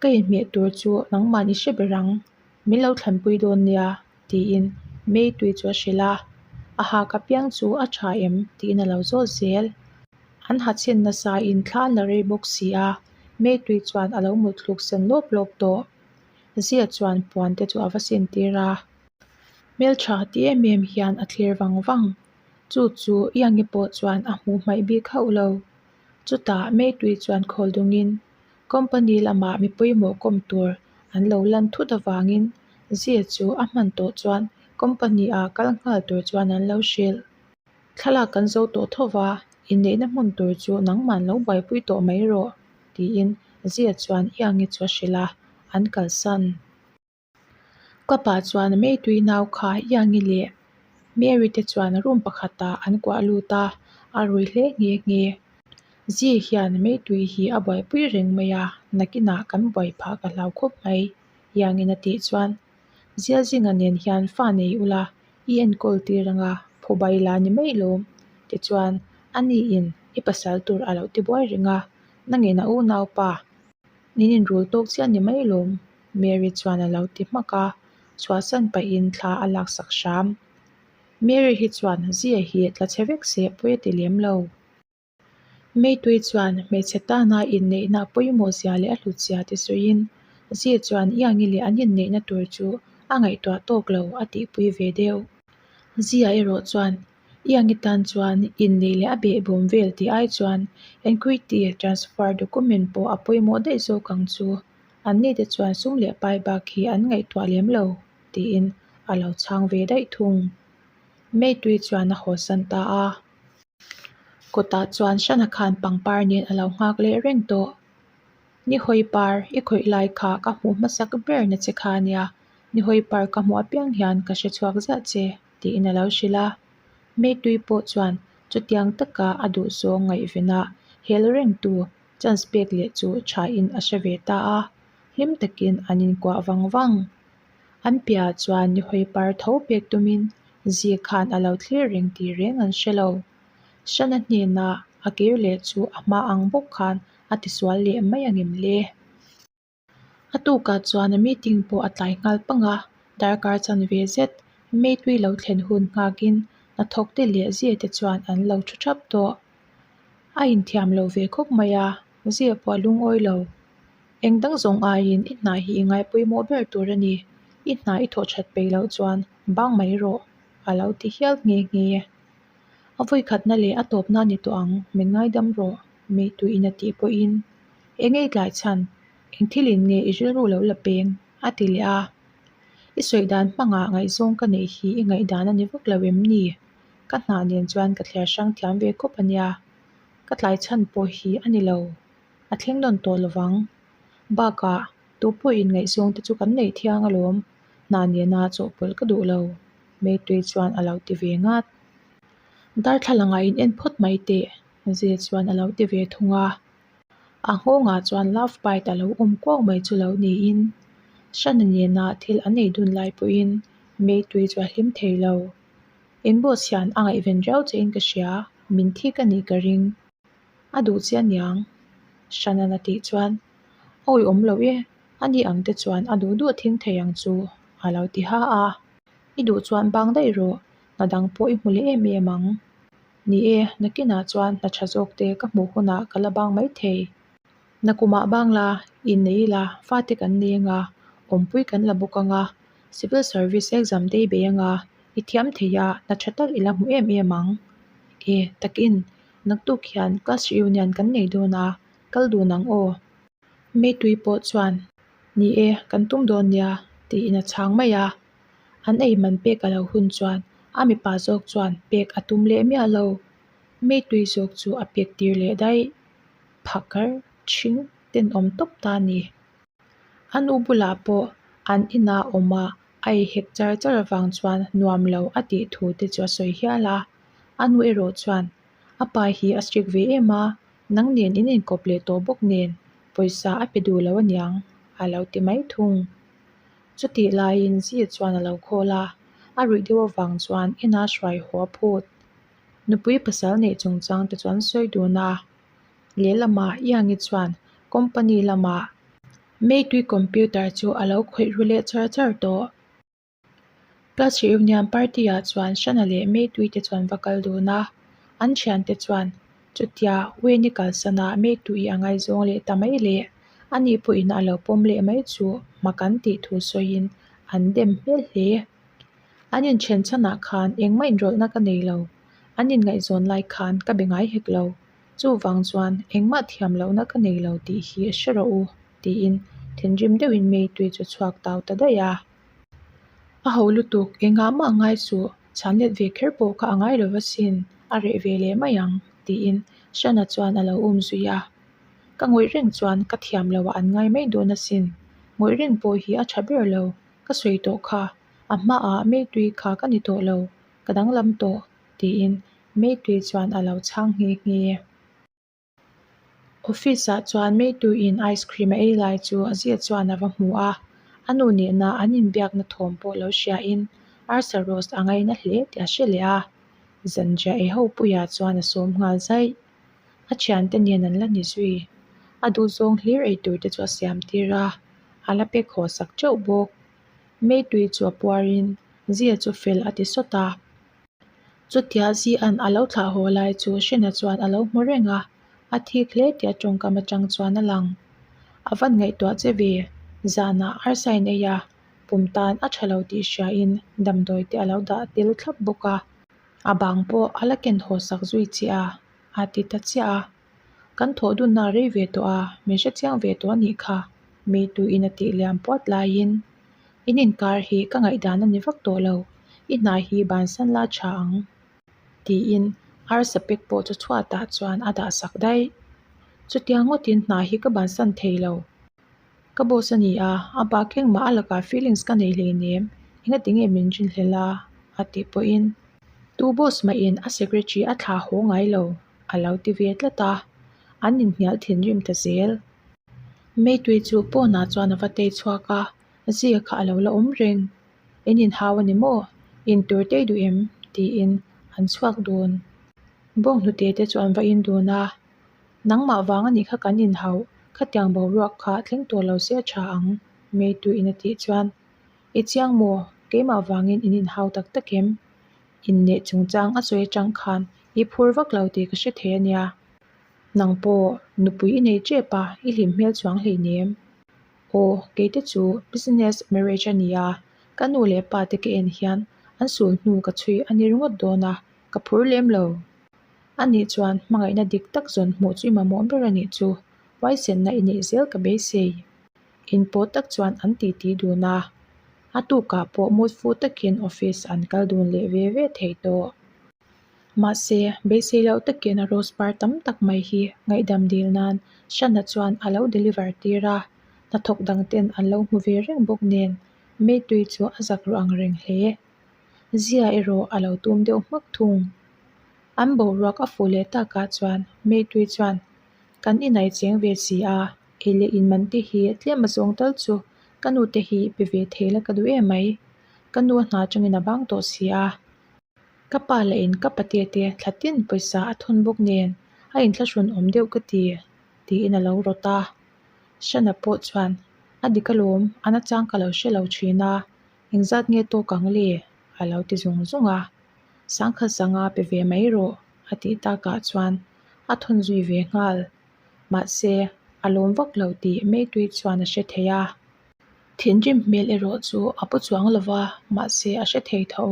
Ka inhmeh tur chu nangmahni hre ber ang, min lo thlanpui dawn nia, tiin Meitui chu a hrilh a, a hak apiang chu a tha em tiin a lo zawt zel. An ha chhin nasa in thla an la rei bawk si a, Meitui chuan a lo mut thluk sen lawp lawp tawh. Zia chuan puan te chu a va sin tir a. Hmeltha ti em em hian a thlir vang vang. Chu chu Iangi pawh chuan a hmuh hmaih bik hauh lo. Chutah Meitui chuan khawl dungin Company lamah mi pawimawh kawm tur an lo lan thut avangin Zia chu a hman tawh chuan company ah kal nghal tur chuan an lo hrilh. Thlalak kan zo tawh tho va, inneihna hmun tur chu nangman lo buaipui tawh mai rawh, tiin Zia chuan Iangi chu a hrilh a, an kalsan. Ka pa chuan Meitui nau kha Iangi leh Mary te chuan room pakhatah an kuah lut a, a rui hle nghe nghe. Zi hian Meitui hi a buaipui reng mai a, nakinah kan buai phah ka hlau khawp mai, Iangin a tih chuan Zialzinga nen hian fa nei ula i enkawl tir anga phubai la ni mai lawm. Tichuan aniin i pasal tur a lo ti buai reng a, nangin a unaupa in inrul tawk chiah ni mai lawm. Mary chuan a lo ti hmak a, chhuahsan pahin thla a laksak hram. Mary hi chuan Zia hi tla chhe vek se pawi a ti lem lo. Meitui chuan hmeichhe tana inneihna pawimawh zia leh a hlut zia te sawiin Zia chuan Iangi leh an inneihna tur chu a ngaihtuah tawk lo a tihpui ve deuh. Zia erawh chuan Iangi tan chuan inneih leh a behbawm vel tih ai chuan Equity transfer document pawh a pawimawh daih zawk ang chu. Anni te chuan sum leh pai bak hi an ngaihtuah lem lo, tiin a lo chhang ve daih thung. Meitui chuan a hawsan ta a. Kawtah chuan Hrana khan pangpar nen a lo nghak leh reng tawh. Nihawi par i khawih lai kha ka hmuh hmasak ber na che kha nia, Nihawi par ka hmuh apiang hian ka hre chhuak ziah che, tiin a lo hrilh a. Meitui pawh chuan chutiang taka a duhzawng ngaihvenah hel rengtu chance pek leh chu thain a hre ve ta a, hlim takin an inkuah vang vang. An piahah chuan Nihawi par tho pek tumin Zi khan a lo thlir reng tih reng an hre lo. Hrana hnenah a kir leh chu a hma ang bawk khan a tisual leh mai angem le? A tukah chuan a meeting pawh a tlai nghal pang a, darkar chanve zet Meitui lo thlen hun nghakin hnathawkte leh Zia te chuan an lo thu thap tawh. A inthiam lo ve khawp mai a, Zia pawh a lungawi lo. Eng dang zawng aiin i hna hi i ngai pawimawh ber tur a ni, i hna i thawh that peih loh chuan bang mai rawh, a lo ti hial nghe nghe. A vawikhatna leh a tawpna ni tawh ang, min ngaidam rawh, Meituiin a tih pawhin, Eng ei tlai chhan, eng thilin nge i rilru lo la peng? a ti leh a. I sawi dan hmangah ngaihzawng ka neih hi i ngaihdan a ni vak lo em ni? Ka hna nen chuan ka thliar hrang thiam ve khawp a nia. Ka tlai chhan pawh hi a ni lo. A thleng nawn tawh lovang. Bakah, tu pawhin ngaihzawng te chu kan neih thiang alawm, hna nena chawhpawlh ka duh lo, Meitui chuan a lo ti ve ngat. Darthlalangah in en phawt mai teh, Zia chuan a lo ti ve thung a. A nghawngah chuan love bite a lo awm kuau mai chu lo niin Hrana nena thil an ei dun lai pawhin Meitui chu a hlim thei lo. In boss hian a ngaihven riau che in ka hria, min thik a nih ka ring. A duh che aniang, Hrana'n a tih chuan a awihawm lo e, ani ang te chuan a duh duh thing thei ang chu a lo ti ha a. I duh chuan bang daih rawh, hna dang pawh i hmu leh em em ang. Ni e, nakinah chuan hna tha zawk te ka hmuh hunah ka la bang maithei. Nakumah bangla, innei ila, fate kan nei anga, awmpui kan la bawk anga, civil service exam te i bei anga, i thiam thei a, hna tha tak i la hmu em em ang. E, takin, naktuk hian class reunion kan nei dawn a, kal dun ang aw. Meitui pawh chuan, Ni e, kan tum dawn nia, tiin a chhang mai a. An ei man pek a lo hun chuan a mipa zawk chuan pek a tum leh miah lo. Meitui zawk chu a pek tir leh daih. Phakar ṭhing tenawm tawp ta a ni. A nu bulah pawh an ina awm a a ei hek char char avang chuan nuam lo a tih thu te chu a sawi hial a. A nu erawh chuan a pa hi a strict ve em a, nang nen in inkawp leh tawh bawk nen pawisa a pe duh lo aniang a lo ti mai thung. Chutih laiin Zia chuan a lo khawl a, a ruih deuh avang chuan ina hruai haw a phut. Nupui pasal neih chungchang te chu an sawi dun a, lehlamah Iangi chuan company lamah Meitui computer chu a lo khawih ru leh char char tawh. Class reunion party ah chuan Hrana leh Meitui te chuan va kal dun a, an thiante chuan chutia Wayne-i kalsan ah Meitui a ngaizawng leh ta mai le, ani pawhin a lo pawm leh mai chu mak an tih thu sawiin an dem hmel hle. An inthen chhanah khan engmah inrawlhna ka nei lo, an inngaihzawn lai khan ka be ngai hek lo, chuvang chuan engmah thiam lohna ka nei lo tih hi hre rawh u, tiin thinrim deuhin Meitui chu chhuak tau ta daih a. A ho lutuk, engah mah ngai suh, chhan let ve kher pawh kha a ngai lo asin, a reh ve leh mai ang, tiin Shana chuan a lo um zui a. Ka ngawih reng chuan ka thiam loh ah an ngai mai dawn asin, ngawih reng pawh hi a tha ber lo, ka sawi tawh kha, a hmaah Meitui kha ka ni tawh lo, ka danglam tawh, tiin Meitui chuan a lo chhang nghe nghe. Office ah chuan Meituiin ice cream a ei lai chu a zia chuan a va hmu a, a nu nena an inbiakna thawm pawh lo hriain arsa roast a ngaina hle tih a hre leh a, zanriah ei ho puiah chuan a sawm nghal zaih. A thiante nen an la ni zui. A duhzawng hlir ei tur te chu a siam tir a, a la pek haw sak teuh bawk. Meitui chu a puarin zia chu fel a ti sawt a. Chutia Zian a lo thlah haw lai chu Hrena chuan a lo hmu reng a, a thik hle tih a tawngkam atang chuan a lang. A van ngaihtuah che ve, zanah arsa in ei a, pum tan a tha lo tih hriain damdawi te a lo dah tel thlap bawk a, a bang pawh a la ken haw sak zui chiah a, a ti ta chiah a. Kan thawh dunna a rei ve tawh a, min hrechiang ve tawh a nih kha. Meituin a tih liam puat laiin, In inkar hi ka ngaihdan a ni vak tawh lo, i hna hi bansan la tha ang. Tiin arsa pek pawh chu chhuatah chuan a dah sak daih. Chutiang ngawtin hna hi ka bansan thei lo. Ka boss a ni a, a bak engmah a lakah feelings ka nei hleinem, engati nge min rinhlelh a? a tih pawhin tu boss mahin a secretary a thlah haw ngai lo a lo ti ve tlat a, an inhnial thinrim ta zel. Meitui chu pawnah chuan a va tei chhuak a, Zia kha a lo la awm reng. In inhau a ni maw? In tur tei duh em? tiin an chhuak dun. Bawnghnute te chu an va in dun a, Nangmah vang a nih kha kan inhauh, khatiang boruak kha thleng tawh lo se a tha ang, Meituin a tih chuan, I chiang maw? Keimah vangin in inhau tak tak em? Inneih chungchang a sawi atang khan i phur vak lo tih ka hre thei a nia. Nang pawh nupui i nei tep a, i hlim hmel chuang hleinem. Aw, keite chu business marriage a nia, ka nu leh pa te ka en hian an sul hnu ka chhui a ni ringawt dawn a, ka phur lem lo. A nih chuan hmangaihna dik tak zawn hmuh chu i mamawh ber a nih chu, huaisenna i neih zel ka beisei. Inpawh tak chuan an titi dun a, a tukah pawh mood fu takin office an kal dun leh ve ve thei tawh. Mahse, beisei loh takin rose par tam tak mai hi ngaihdam dil nan Shana chuan a lo deliver tir a, hnathawk dang ten an lo hmu ve reng bawk nen Meitui chu a zak ruah ang reng hle. Zia erawh a lo tum deuh hmak thung. An boruak a fuh leh takah chuan Meitui chuan, Kan inai cheng ve si a, ei leh in man te hi tlem a zawng tal chu ka nu te hi pe ve thei la ka duh em mai. Ka nu a hna atangin a bang tawh si a. Ka pa lah in ka pate te thla tin pawisa a thawn bawk nen a inthlahrun awm deuh ka ti, tiin a lo rawt a. Shana pawh chuan, A dik alawm, a nachang ka lo hre lo thin a, Engzat nge tawk ang le? a lo ti zung zung a. Sangkhat sanga pe ve mai rawh a tih takah chuan a thawn zui ve nghal. Mahse, a lawm vak lo tih Meitui chuan a hre thei a. Thinrim hmel erawh chu a pu chuang lo va, mahse a hre thei tho.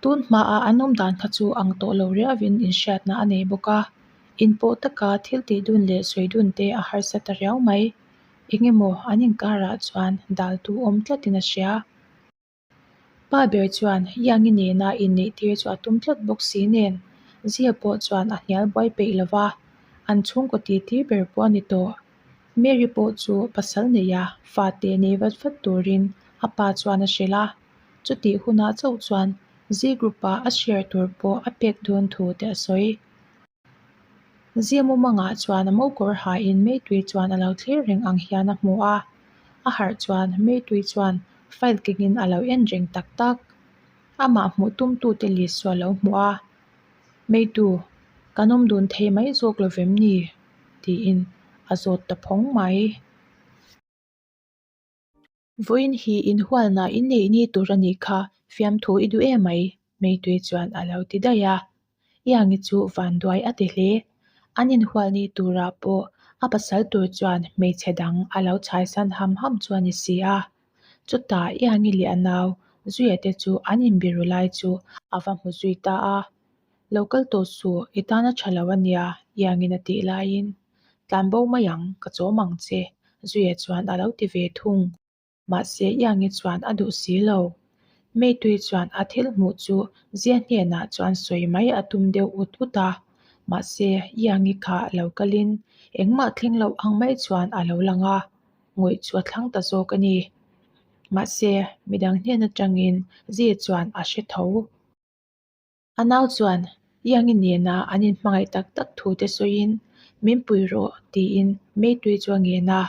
Tun hmaah an awm dan kha chu ang tawh lo riauin inhriatna a nei bawk a. Inpawh taka thil tih dun leh sawi dun te a harsa ta riau mai. Eng emaw an inkarah chuan daltu awm tlatin a hria. Pa ber chuan Yangi nena inneih tir chu a tum tlat bawk si nen, Zia pawh chuan a hnial buai peih lo va, an chhungkaw titi ber pawh a ni tawh. Mary pawh chu pasal neia fate nei vat vat turin a pa chuan a hrilh a, chutih hunah chauh chuan Zee group-ah a share tur pawh a pek dawn thu te a sawi. Zia mumangah chuan a mokawr hain meitui chuan a lo thlir reng ang hian a hmu a, a harh chuan meitui chuan file kengin a lo en reng tak tak. Amah hmuh tumtute list chu a lo hmu a, Meitu, kan awm dun thei mai zawk lo vem ni? tiin a zawt ta phawng mai. Vawiin hi inhualna i neih ni tur a nih kha, fiamthu i duh em mai, Meitui chuan a lo ti daih a. Iangi chu vanduai a ti hle. An inhual ni turah pawh a pasal tur chuan hmeichhe dang a lo chhaisan ham ham chu a ni si a. Chutah Iangi leh a nau Zuia te chu an inbiru lai chu a va hmu zui ta a. Lo kal tawh suh, i tan a tha lo a nia, Iangin a tih laiin, Tlan bo mai ang, ka chawm ang che, Zuia chuan a lo ti ve thung. Mahse, Iangi chuan a duh si lo. Meitui chuan a thil hmuh chu Zia hnenah chuan sawi mai a tum deuh ut ut a. Mahse, Iangi kha lo kalin engmah thleng loh ang mai chuan a lo lang a, ngawih chu a thlang ta zawk a ni. Mahse, midang hnen atangin Zia chuan a hre tho. A nau chuan Iangi nena an inhmangaih tak tak thu te sawiin, Min pui rawh, tiin Meitui chu a ngen a.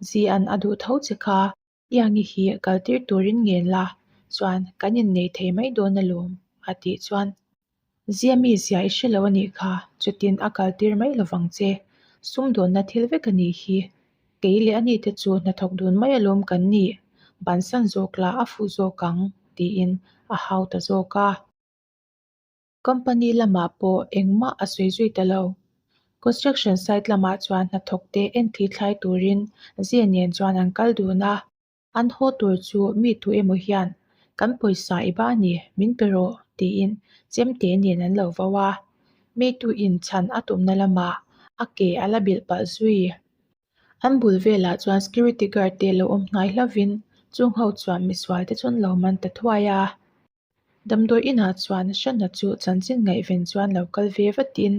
Zian a duh tho che kha, Iangi hi kal tir turin ngen la, chuan kan innei thei mai dawn alawm, a tih chuan, Zia mi zia i hre lo a nih kha, chutin a kal tir mai lovang che, sumdawnna thil vek a nih hi, kei leh ani te chu hnathawk dun mai alawm kan nih, bansan zawk la a fuh zawk ang, tiin a hau ta zawk a. Company lamah pawh engmah a sawi zui ta lo. Construction site lamah chuan hnathawk te en thli thlai turin Zia nen chuan an kal dun a. An haw tur chu mi tu emaw hian kan pawisa i ba ni, min pe rawh tiin chemte nen an lo vo a. Mi tu in chhan a tumna lamah a ke a la bilh palh zui. An bul velah chuan security guard te lo awm hnai hlauhin chung ho chuan misual te chu an lo man ta thuai a. Damdawi inah chuan Shana chu chanchin ngaihven chuan lo kal ve vatin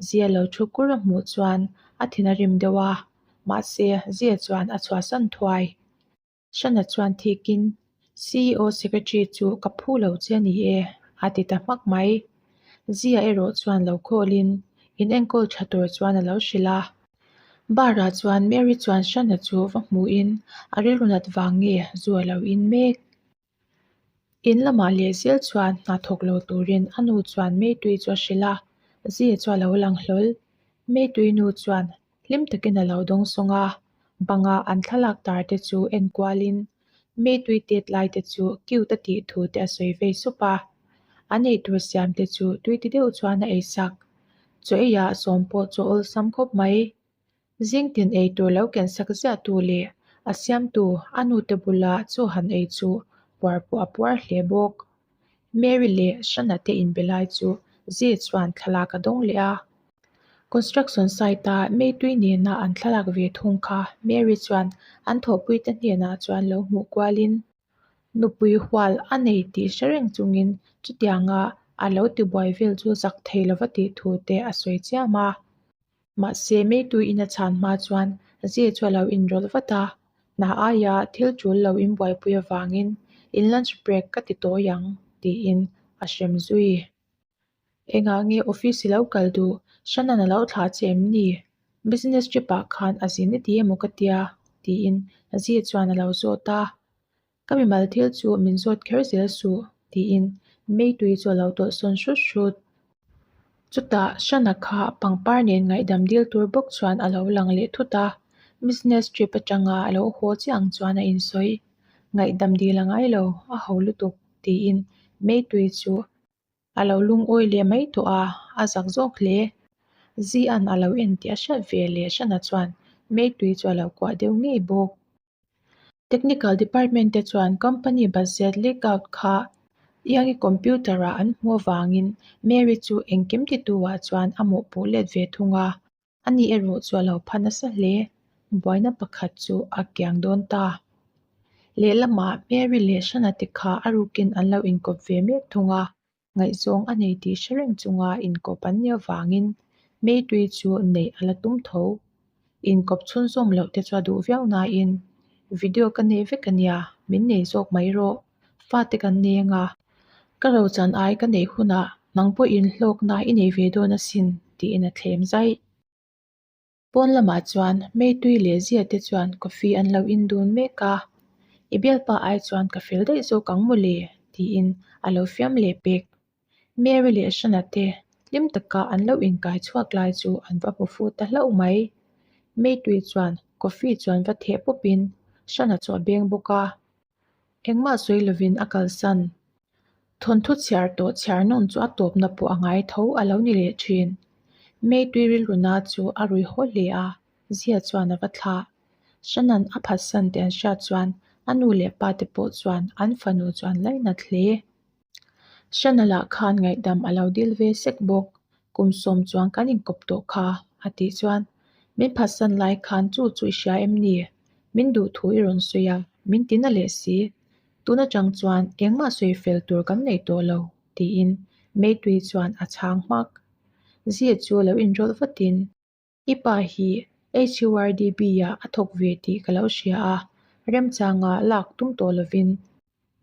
Zia lo thu kur a hmuh chuan a thin a rim deuh a, mahse Zia chuan a chhuahsan thuai. Shana chuan thikin CEO Secretary chu ka phu lo che a ni e a ti ta hmak mai. Zia erawh chuan lo call in in enkawl tha tur chuan a lo hrilh a. Bar ah chuan Mary chuan Shana chu va hmuhin a rilru nat vang nge zu a lo in mek. In lamah leh zel chuan hna thawk lo turin a nu chuan Meitui chu a hrilh a, Zia chu a lo lang hlawl. Meitui nu chuan hlim takin a lo dawng sawng a, banga an thlalak tar te chu en kualin Meitui tet lai te chu cute a tih thu te a sawi vei sup a, an eitur siam te chu tui ti deuh chuan a eisak. Chaw eiah sawm pawh chu a awlsam khawp mai. Zingtin ei tur lo ken sak ziah tu leh a siamtu a nute bula chaw han ei chu puar pawh a puar hle bawk. Mary leh Shana te inbe lai chu Zee chuan thlalak a dawng leh a. Construction site a Meitui nena an thlalak ve thung kha Mary chuan an thawhpuite hnenah chuan lo hmuh kualin nupui hual a nei tih hre reng chungin chutianga a lo tibuai vel chu zak thei lova tih thu te a sawi chiam a. Mahse, Meituiin a chhan hma chuan Zee chu a lo inrawlh vat a, hna aia thil tul lo inbuaipui avangin in lunch break ka ti tawi ang tiin a hrem zui. Engah nge office i lo kal duh? Shannon a lo thlah che em ni? Business trip ah khan a zin i ti emaw ka tia? tiin Zee chuan a lo zawt a. Ka mimal thil chu min zawt kher zel suh, tiin Meitui chu a lo tawlhsawn hrut hrut. Chutah Shana kha pangpar nen ngaihdam dil tur bawk chuan a lo lang leh thut a, business trip atanga a lo haw chiah ang chuan a insawi. Ngaihdam dil a ngai lo, a ho lutuk, tiin Meitui chu A lo lungawi leh mai tawh a, a zak zawk hle. Zian a lo en tih a hriat ve leh Shana chuan Meitui chu a lo kuah deuh ngei bawk. Technical department te chuan company budget leak out kha Iangi computer ah an hmuh avangin Mary chu engkim titu ah chuan a mawhpuh let ve thung a, ani erawh chu a lo pha nasa hle. Buaina pakhat chu a kiang dawn ta. Lehlamah Mary leh Shana te kha a rukin an lo inkawp ve mek thung a, Ngaihzawng a nei tih hre reng chunga inkawp an nih avangin Meitui chu neih a la tum tho. Inkawp chhunzawm loh te chu a duh viau nain, Video ka nei vek a nia, min nei zawk mai rawh. Fate kan nei anga, ka rochan ai ka neih hunah nang pawhin hlawkna i nei ve dawn asin, tiin a thlem zaih. Pawn lamah chuan Meitui leh Zia te chuan coffee an lo in dun mek a, I bialpa ai chuan ka fel daih zawk ang mawle tiin a lo fiam leh pek. Mary leh Shana te hlim taka an lo inkai chhuak lai chu an va hmu fuh ta hlauh mai. Meitui chuan coffee chuan va theh pawpin Shana chu a beng bawk a. Engmah sawi lovin a kalsan. Thawnthu chhiar tawh chhiar nawn chu a tawpna pawh a ngai tho a lo ni leh thin. Meitui rilruna chu a rui haw hle a, Zia chuan a va thlah. Shannon a phatsan tih an hriat chuan a nu leh pa te pawh chuan an fanu chu an lainat hle. Shanna lah khan ngaihdam a lo dil ve sek bawk. Kum sawm chuan kan inkawp tawh kha, a tih chuan, Min phatsan lai khan chu chu i hria em ni? Min duh thu i rawn sawi a, min ti na leh si. Tun atang chuan engmah sawi fel tur kan nei tawh lo, tiin Meitui chuan a chhang hmak. Zia chu lo inrawlh vatin, I pa hi HURDB-ah a thawk ve tih ka lo hria a, remchanga lak tum tawh lovin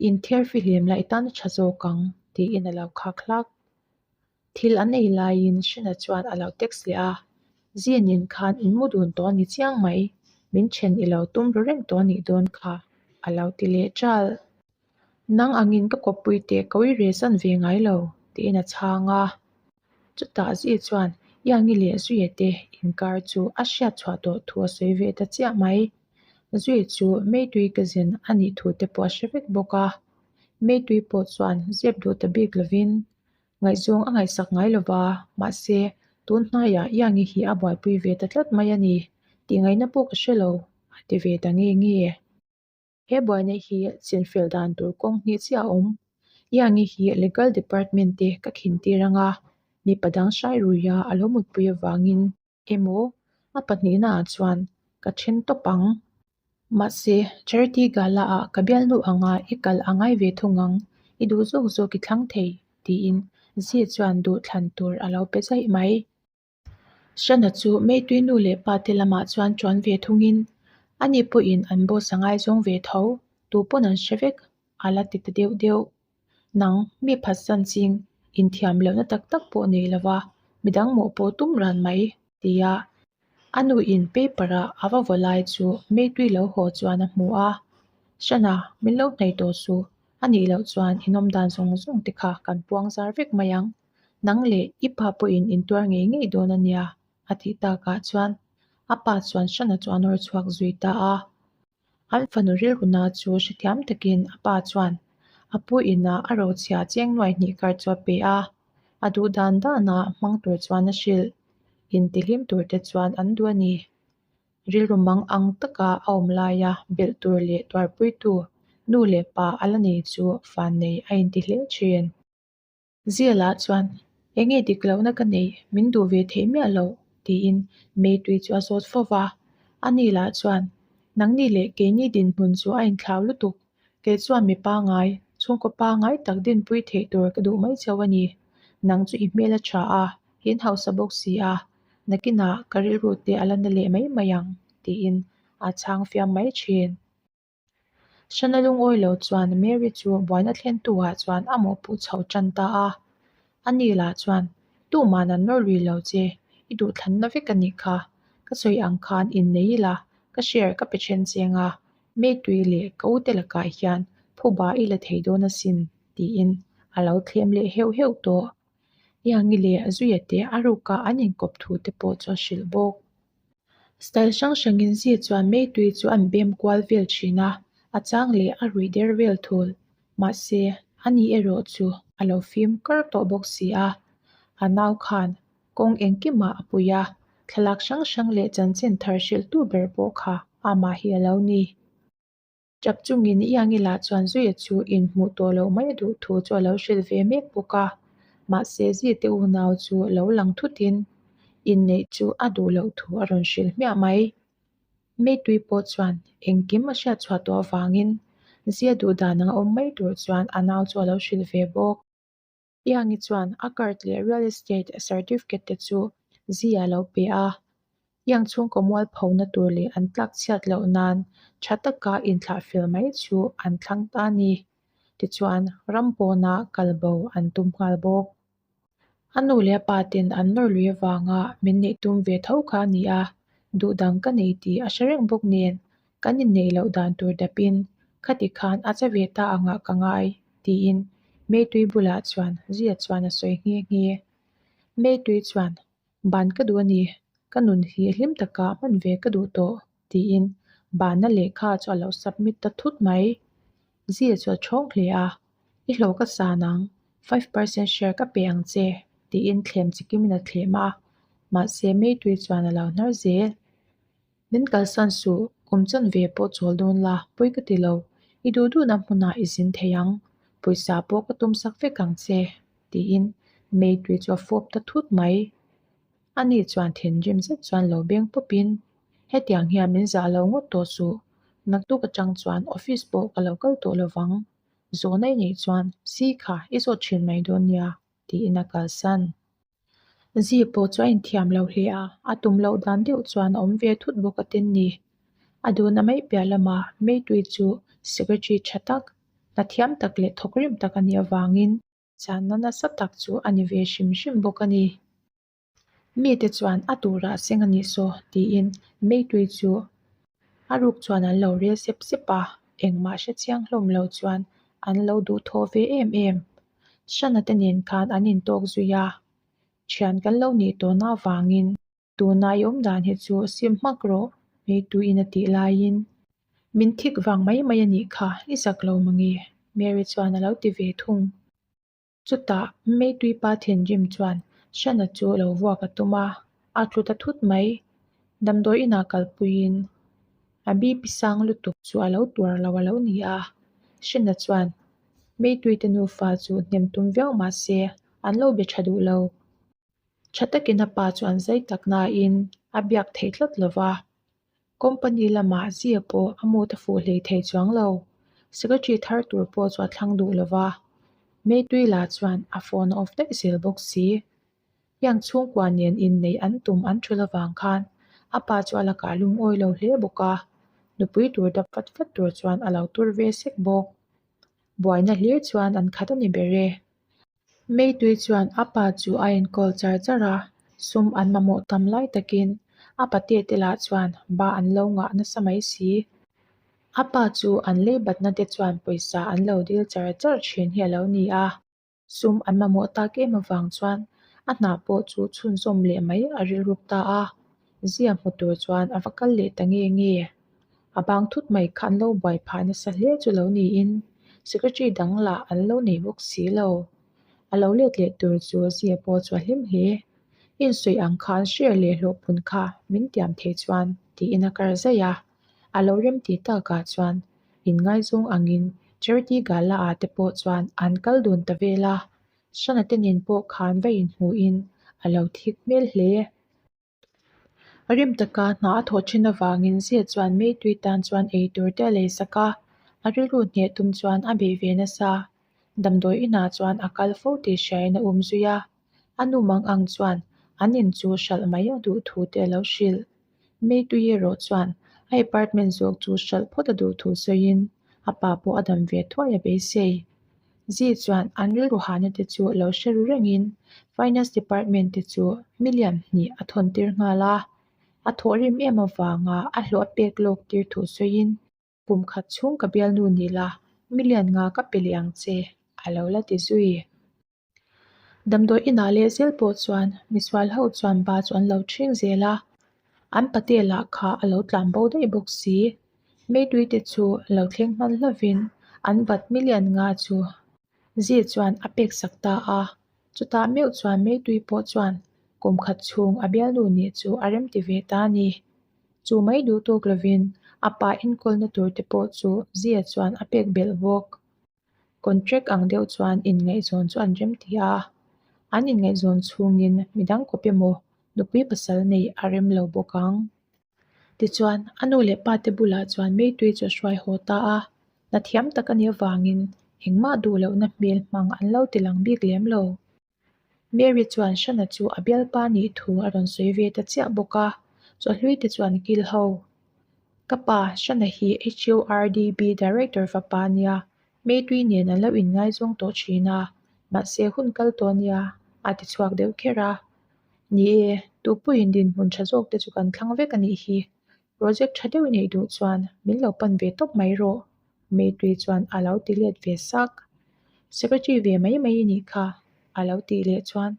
inthiar fihlim laih tan a tha zawk ang, tiin a lo khak hlak. Thil an ei laiin Shina chuan a lo text leh a, Zinin khan in mu dun tawh a ni chiang mai, min then i lo tum ru reng tawh a nih dawn kha, a lo ti leh ṭal. Nang angin ka kawppui teh ka ui re zan ve ngai lo, tiin a chhang a. Chutah Zi chuan Iangi leh Zuia te inkar chu a hriat chhuah tawh thu a sawi ve ta chiah mai. Zui chu Meitui cousin a nih thu te pawh a hre vek bawk a. Meitui pawh chuan zep duh ta bik lovin Ngaihzawng a ngaihsak ngai lo va, mahse, tun hnaiah Iangi hi a buaipui ve ta tlat mai a ni tih ngaihna pawh ka hre lo, a ti ve ta nge nge. He buaina hi chinfel dan tur kawng hnih chiah a awm. Iangi hi Legal Department te ka khin tir anga, mipa dang hrai ruia a lo mutpui avangin emaw a pahnihnaah chuan ka then tawp ang. Mahse, Charity Gala ah ka bialnu anga i kal a ngai ve thung ang, i duh zawk zawk i thlang thei, tiin Zee chuan duh thlan tur a lo pe zaih mai. Shana chu Meitui nu leh pa te lamah chuan ṭuan ve thungin, ani pawhin an boss a ngaizawng ve tho, tu pawn an hre vek, a la ti ta deuh deuh. Nang, mi phatsan ching, inthiam lohna tak tak pawh nei lova, midang mawh pawh tum ran mai, tia a nuin paper-a a va vaw lai chu Meitui lo haw chuan a hmu a. Shana, min lo hnaih tawh suh, a nih loh chuan inawm dan zawng zawng te kha kan puang zar vek mai ang. Nang leh i pa pawhin intuar ngei ngei dawn a nia, a tih takah chuan a pa chuan Shana chu a nawr chhuak zui ta a. An fanu rilruna chu hrethiam takin a pa chuan a pu inah a rochhia cheng nuai hnih kar chu a pe a, a duh dan dana hmang tur chuan a hrilh. Intihlim tur te chuan an duh a ni. Rilru mang ang taka a awm laia belh tur leh tuarpuitu nu leh pa a la nei chu fan nei a inti hle thin. Zialah chuan, Enge dik lohna ka nei, min duh ve theih miah loh, tiin Meitui chu a zawt fo va. Ani lah chuan, Nangni leh keini dinhmun chu a inthlau lutuk, kei chuan mi pangai, chhungkaw pangai tak dinpui theih tur ka duh mai cheu a ni. Nang chu i hmel a tha a, in hausa bawk si a, nakinah ka rilru te a la na leh mai mai ang, tiin a chhang fiam mai thin. Shana lungawi lo chuan Mary chu buaina thlentu ah chuan a mawhpuh chho tan ta a. Ani lah chuan, Tuman an nawr lui lo che, i duhthlanna vek a nih kha. Ka sawi ang khan innei ila, ka share ka pe then cheng a, Meitui leh ka ute lakah hian phuba i la thei dawn asin, tiin a lo thlem leh heuh heuh tawh. Iangi leh Zuia te a ruka an inkawp thu te pawh chu a hrilh bawk. Style hrang hrangin zi chuan meitui chu an bem kual vel thin a, a chang leh a ruih der vel thul. Mahse, ani erawh chu a lo fim kar tawh bawk si a. A nau khan kawng engkimah a pui a, thlalak hrang hrang leh chanchin thar hrilhtu ber pawh kha amah hi a lo ni. Tap chungin Iangi lah chuan Zuia chu inhmuh tawh loh mai a duh thu chu a lo hrilh ve mek bawk a, mahse Zite unau chu lo lang thutin inneih chu a duh loh thu a rawn hrilh hmiah mai. Meitui pawh chuan engkim a hriat chhuah tawh avangin Zia duh dan anga awm mai tur chuan a nau chu a lo hrilh ve bawk. Iangi chuan a card leh real estate certificate te chu Zi a lo pe a, Iang chhungkaw mualphona tur leh an tlak chhiat loh nan tha taka inthlah fel mai chu an thlang ta a ni. Tichuan, ram pawna kal bo an tum nghal bawk. A nu leh a pa ten an nawr lui avanga min neih tum ve tho kha a ni a, duh dang ka nei tih a hre reng bawk nen kan inneih loh dan tur dapin khati khan a che ve ta angah ka ngai, tiin Meitui bulah chuan Zia chuan a sawi nghe nghe. Meitui chuan, Ban ka duh a ni, ka nun hi hlim taka hman ve ka duh tawh, tiin banna lehkha chu a lo submit ta thut mai. Zia chu a chhawng hle a, I hlawh ka san ang, 5% share ka pe ang che, tiin thlem chikimin a thlem a, mahse Meitui chuan a lo hnar zel. Min kalsan suh, kum chawn ve pawh chawl dawn la, pawi ka ti lo. I duh duhna hmunah i zin thei ang, pawisa pawh ka tum sak vek ang che, tiin Meitui chu a fawp ta thut mai. Ani chuan thinrim zet chuan lo beng pawpin, Hetiang hian min zah lo ngawt tawh suh, naktuk atang chuan office pawh ka lo kal tawh lovang. Zawhna i neih chuan si kha i zawt thin mai dawn nia, tiin a kalsan. Zi pawh chu a inthiam lo hle a, a tum loh dan deuh chuan a awm ve thut bawk a tin ni. A duhna mai piah lamah Meitui chu secretary tha tak, hna thiam tak leh thawkrim tak a nih avangin channa nasa tak chu a ni ve hrim hrim bawk a ni. Mite chuan a turah seng a nih saw tiin Meitui chu a ruk chuan an lo rel sep sep a, engmah hre chiang hlawm lo chuan an lo duhthawh ve em em. Shana te nen khan an intawk zui a, thian kan lo nih tawhna avangin tuna i awm dan hi chu sim hmak rawh Meituin a tih laiin min thik vang mai mai a nih kha i zak lo mange Mary chuan a lo ti ve thung. Chutah Meitui pa thinrim chuan Shana chu lo vuak a tum a, a tlu ta thut mai. Damdawi inah kalpuiin a BP sang lutuk chu a lo tuar lo a lo ni a. Shana chuan Meitui te nufa chu hnem tum viau mah se an lo be tha duh lo. Tha takin a pa chu an zai tak nain a biak thei tlat lo va. Company lamah Zia pawh a mood a fuh hlei thei chuang lo. Secretary thar tur pawh chu a thlang duh lo va, Meitui lah chuan a phone a off daih zel bawk si. Heng chhungkua nen inneih an tum an thul avang khan a pa chu a lakah lungawi lo hle bawk a, nupui tur dap vat vat tur chuan a lo tur ve sek bawk. Buaina hlir chuan an khat a ni ber e. Meitui chuan a pa chu a enkawl char char a, sum an mamawh tam lai takin a pate te lah chuan ba an lo ngah nasa mai si. A pa chu an leibatna te chuan pawisa an lo dil char char thin hi a lo ni a. Sum an mamawh tak em avang chuan a hna pawh chu chhunzawm leh mai a rilruk ta a, zia hmu tur chuan a va kal leh ta nge nge. A bang thut mai kha an lo buai phah nasa hle chu lo niin secretary dang lah an lo nei bawk si lo. A lo let leh tur chu zia pawh chu a hlim hle. Insuih ang khan share leh hlawhpun kha min tiam thei chuan tiin a kar zaih a. A lo rem tih takah chuan inngaizawng angin Charity Gala ah te pawh chuan an kal dun ta vel a, Shana te nen pawh khan va inhmuhin a lo thik hmel hle. Rim taka hna a thawh thin avangin Zia chuan Meitui tan chuan ei tur te a lei sak a, a rilru hneh tum chuan a bei ve nasa. Damdawi inah chuan a kal fo tih hriain a um zui a, a nu mang ang chuan an in chu hralh mai a duh thu te a lo hrilh. Meitui erawh chuan a apartment zawk chu hralh phawt a duh thu sawiin a pa pawh a dam ve thuai a beisei. Zi chuan an rilru hahna te chu lo hre ru rengin Finance Department te chu million hnih a thawn tir nghal a, a thawhrim em avanga a hlawh a pek lawk tir thu sawiin Kum khat chhung ka bialnu ni la, million nga ka pe leh ang che, a lo la ti zui. Damdawi inah leh zel pawh chuan misual ho chuan ba chu an lo ṭhing zel a, an pate lah kha a lo tlan bo daih bawk si. Meitui te chu lo thleng hman hlovin an bat million nga chu Zi chuan a pek sak ta a, chutah meuh chuan Meitui pawh chuan kum khat chhung a bialnu nih chu a remti ve ta a ni. Chu mai duh tawk lovin a pa enkawlna tur te pawh chu Zia chuan a pek belh bawk. Contract ang deuh chuan inngaihzawn chu an rem ti a, an inngaihzawn chhungin midang kawp emaw nupui pasal nei a rem lo bawk ang. Tichuan, a nu leh pa te bulah chuan Meitui chu a hruai haw ta a, hna thiam tak a nih avangin engmah duh lohna hmel hmang an lo ti lang bik lem lo. Mary chuan Shana chu a bialpa nih thu a rawn sawi ve ta chiah bawk a, chawhlui te chuan kil ho. Ka pa, Shana hi HURDB Director fapa nia, Meitui nen an lo inngaizawng tawh thin a, mahse hun kal tawh nia, a ti chhuak deuh kher a. Ni e, tupuiin dinhmun tha zawk te chu kan thlang vek a nih hi. Project tha deuh i neih duh chuan min lo pan ve tawp mai rawh, Meitui chuan a lo ti let ve sak. Secretary ve mai mai i nih kha, a lo tih leh chuan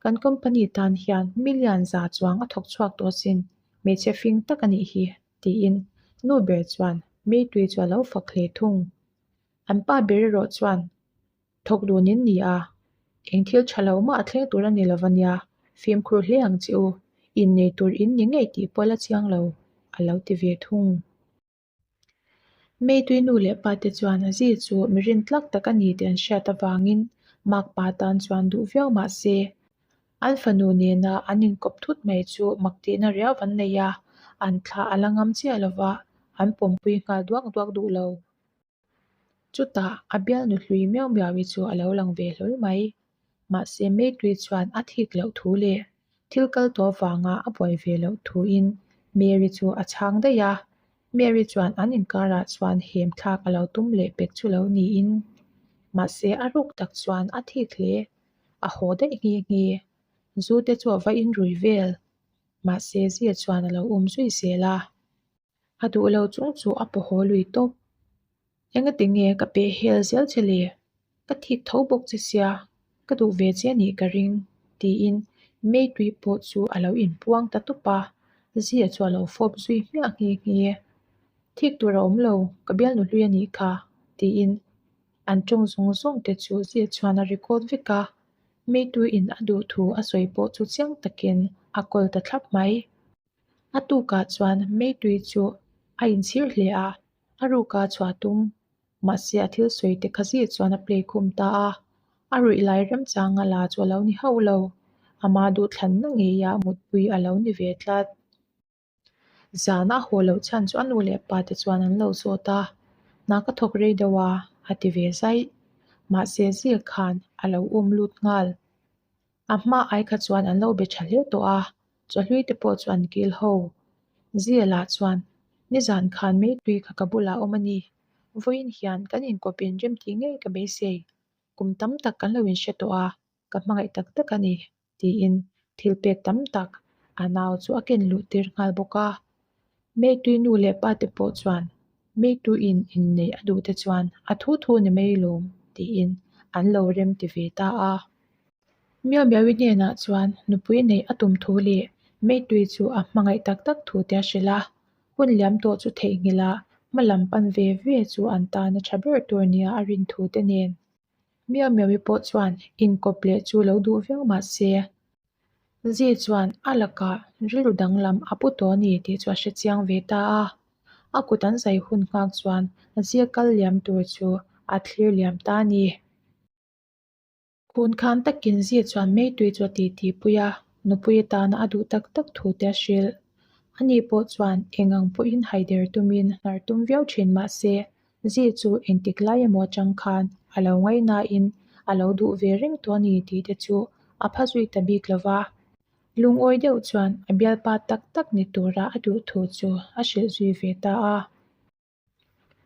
kan company tan hian million za chuang a thawk chhuak tawh asin, hmeichhe fing tak a nih hi, tiin nu ber chuan Meitui chu a lo fak hle thung. An pa ber erawh chuan Thawk dun in ni a, eng thil tha lo mah a thleng tur a ni lo ania, fimkhur hle ang che u, innei tur in ni ngei tih pawh la chiang lo, a lo ti ve thung. Meitui nu leh pa te chuan a zi chu mi rintlak tak a ni tih an hriat avangin makpa tan chuan duh viau mah se, an fanu nena an inkawp thut mai chu mak tihna riau an nei a, an thla a la ngam chiah lo va, an pawmpui nghal duak duak duh lo. Chutah a bialnu hlui miau miau hi chu a lo lang ve hlawl mai. Mahse Meitui chuan a thik loh thu leh thil kal tawh avanga a buai ve loh thuin Mary chu a chhang daih a. Mary chuan an inkarah chuan hem thlak a lo tum leh pek chu lo niin. Mahse a ruk tak chuan a thik hle. A haw daih nghe nghe. Zu te chu a va inrui vel. Mahse Zia chuan a lo um zui zel a. A duh lo chung chu a paw haw lui tawp. Engati nge ka peh hel zel che le? Ka thik tho bawk che sia, ka duh ve che anih ka ring, tiin Meitui pawh chu a lo inpuang ta tawp a, Zia chu a lo fawp zui hmiah nghe nghe. Thik tur a awm lo, ka bialnu hlui anih kha, tiin an tawng zawng zawng te chu Zia chuan a record vek a, Meituiin a duh thu a sawi pawh chu chiang takin a kawl ta thlap mai. A tukah chuan Meitui chu a inchhir hle a, a ruka chhuah tum. Mahse a thil sawi te kha zir chuan a play khum ta a, a ruih lai remchanga la chu a lo ni hauh lo. Ama duhthlanna ngeia mutpui a lo ni ve tlat. Zana a haw loh chhan chu a nu leh pa te chuan an lo zawt a, Hna ka thawk rei deuh a, a ti ve zaih. Mahse Zia khan a lo um lut nghal. A hma ai kha chuan an lo be tha hle tawh a, chawhlui te pawh chu an kil ho. Zia lah chuan, Nizan khan Meitui kha ka bulah a awm a ni. Vawiin hian kan inkawp in rem tih ngei ka beisei. Kum tam tak kan lo inhre tawh a, ka hmangaih tak tak a ni, tiin thil pek tam tak a nau chu a ken luh tir nghal bawk a. Meitui nu leh pa te pawh chuan Meituiin inneih a duh te chuan a thu thu ni mai lawm, tiin an lo rem ti ve ta a. Miau Miaui hnenah chuan nupui neih a tum thu leh Meitui chu a hmangaih tak tak thu te a hrilh a. Hun liam tawh chu theihnghilh a, hma lam pan ve ve chu an tan a tha ber tur nia a rin thu te nen. Miau Miaui pawh chuan inkawp leh chu lo duh viau mah se, Zi chuan a lakah rilru danglam a pu tawh a ni tih chu a hre chiang ve ta a. A kut an zai hun nghak chuan Zia kal liam tur chu a thlir liam ta a ni. Khun khan takin Zi chuan Meitui chu a titi pui a, nupui atana a duh tak tak thu te a hrilh. Ani pawh chuan eng ang pawhin haider tumin hnar tum viau thin mah se, Zi chu engtik lai emaw atang khan a lo ngaihnain a lo duh ve reng tawh a ni tih te chu a pha zui ta bik lo va. Lungawi deuh chuan a bialpa tak tak ni tura a duh thu chu a hrilh zui ve ta a.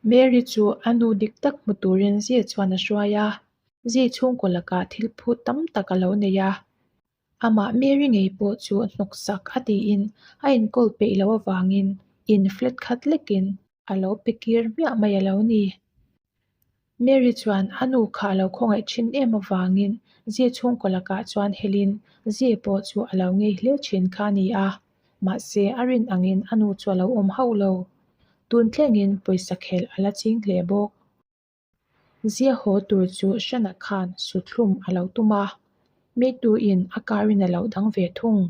Mary chu a nu dik tak hmu turin Zi chuan a hruai a, Zi chhungkaw lakah thil phut tam tak a lo nei a. Amah Mary ngei pawh chu hnawksak a tiin a inkawl peih loh avangin in flat khat lekin a lo pe kir hmiah mai a lo ni. Mary chuan a nu kha a lo khawngaih thin em avangin Zi chhungkaw lakah chuan helin Zi pawh chu a lo ngei hle thin kha a ni a, mahse a rin angin a nu chu a lo awm hauh lo. Tun thlengin pawisa khelh a la ching hle bawk. Zia haw tur chu Shana khan suthlum a lo tum a, Meituiin a karin a lo dang ve thung.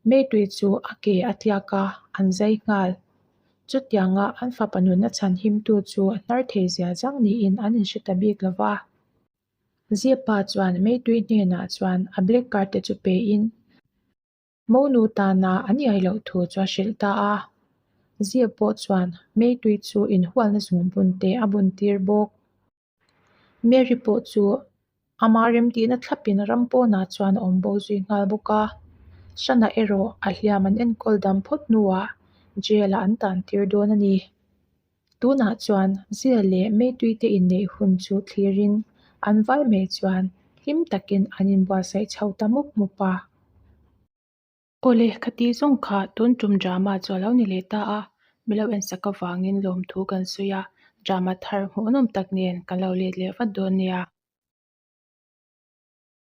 Meitui chu a ke a tliak a, an zai nghal. Chutianga an fapa nunna chhan himtu chu a hnar thei zia zang niin an inhre ta bik lo va. Zia pa chuan Meitui hnenah chuan a black card te chu pein, Monu tana an iai loh thu chu a hrilh ta a. Zia pawh chuan Meitui chu inhualna zungbun te a bun tir bawk. Mary pawh chu ama remtihna thlapin ram pawnah chuan a awm bo zui nghal bawk a. Shana erawh a hliam an enkawl dam phawt hnuah jail ah an tan tir dawn a ni. Tunah chuan Zia leh Meitui te inneih hun chu thlirin an vai mai chuan hlim takin an inbuatsaih chho ta mup mup a. Awle, ka tih zawng kha tun tum drama chu a lo ni leh ta a, milo ensak avangin lawmthu kan sawi a, drama thar hmuhnawm tak nen kan lo let leh vat dawn nia.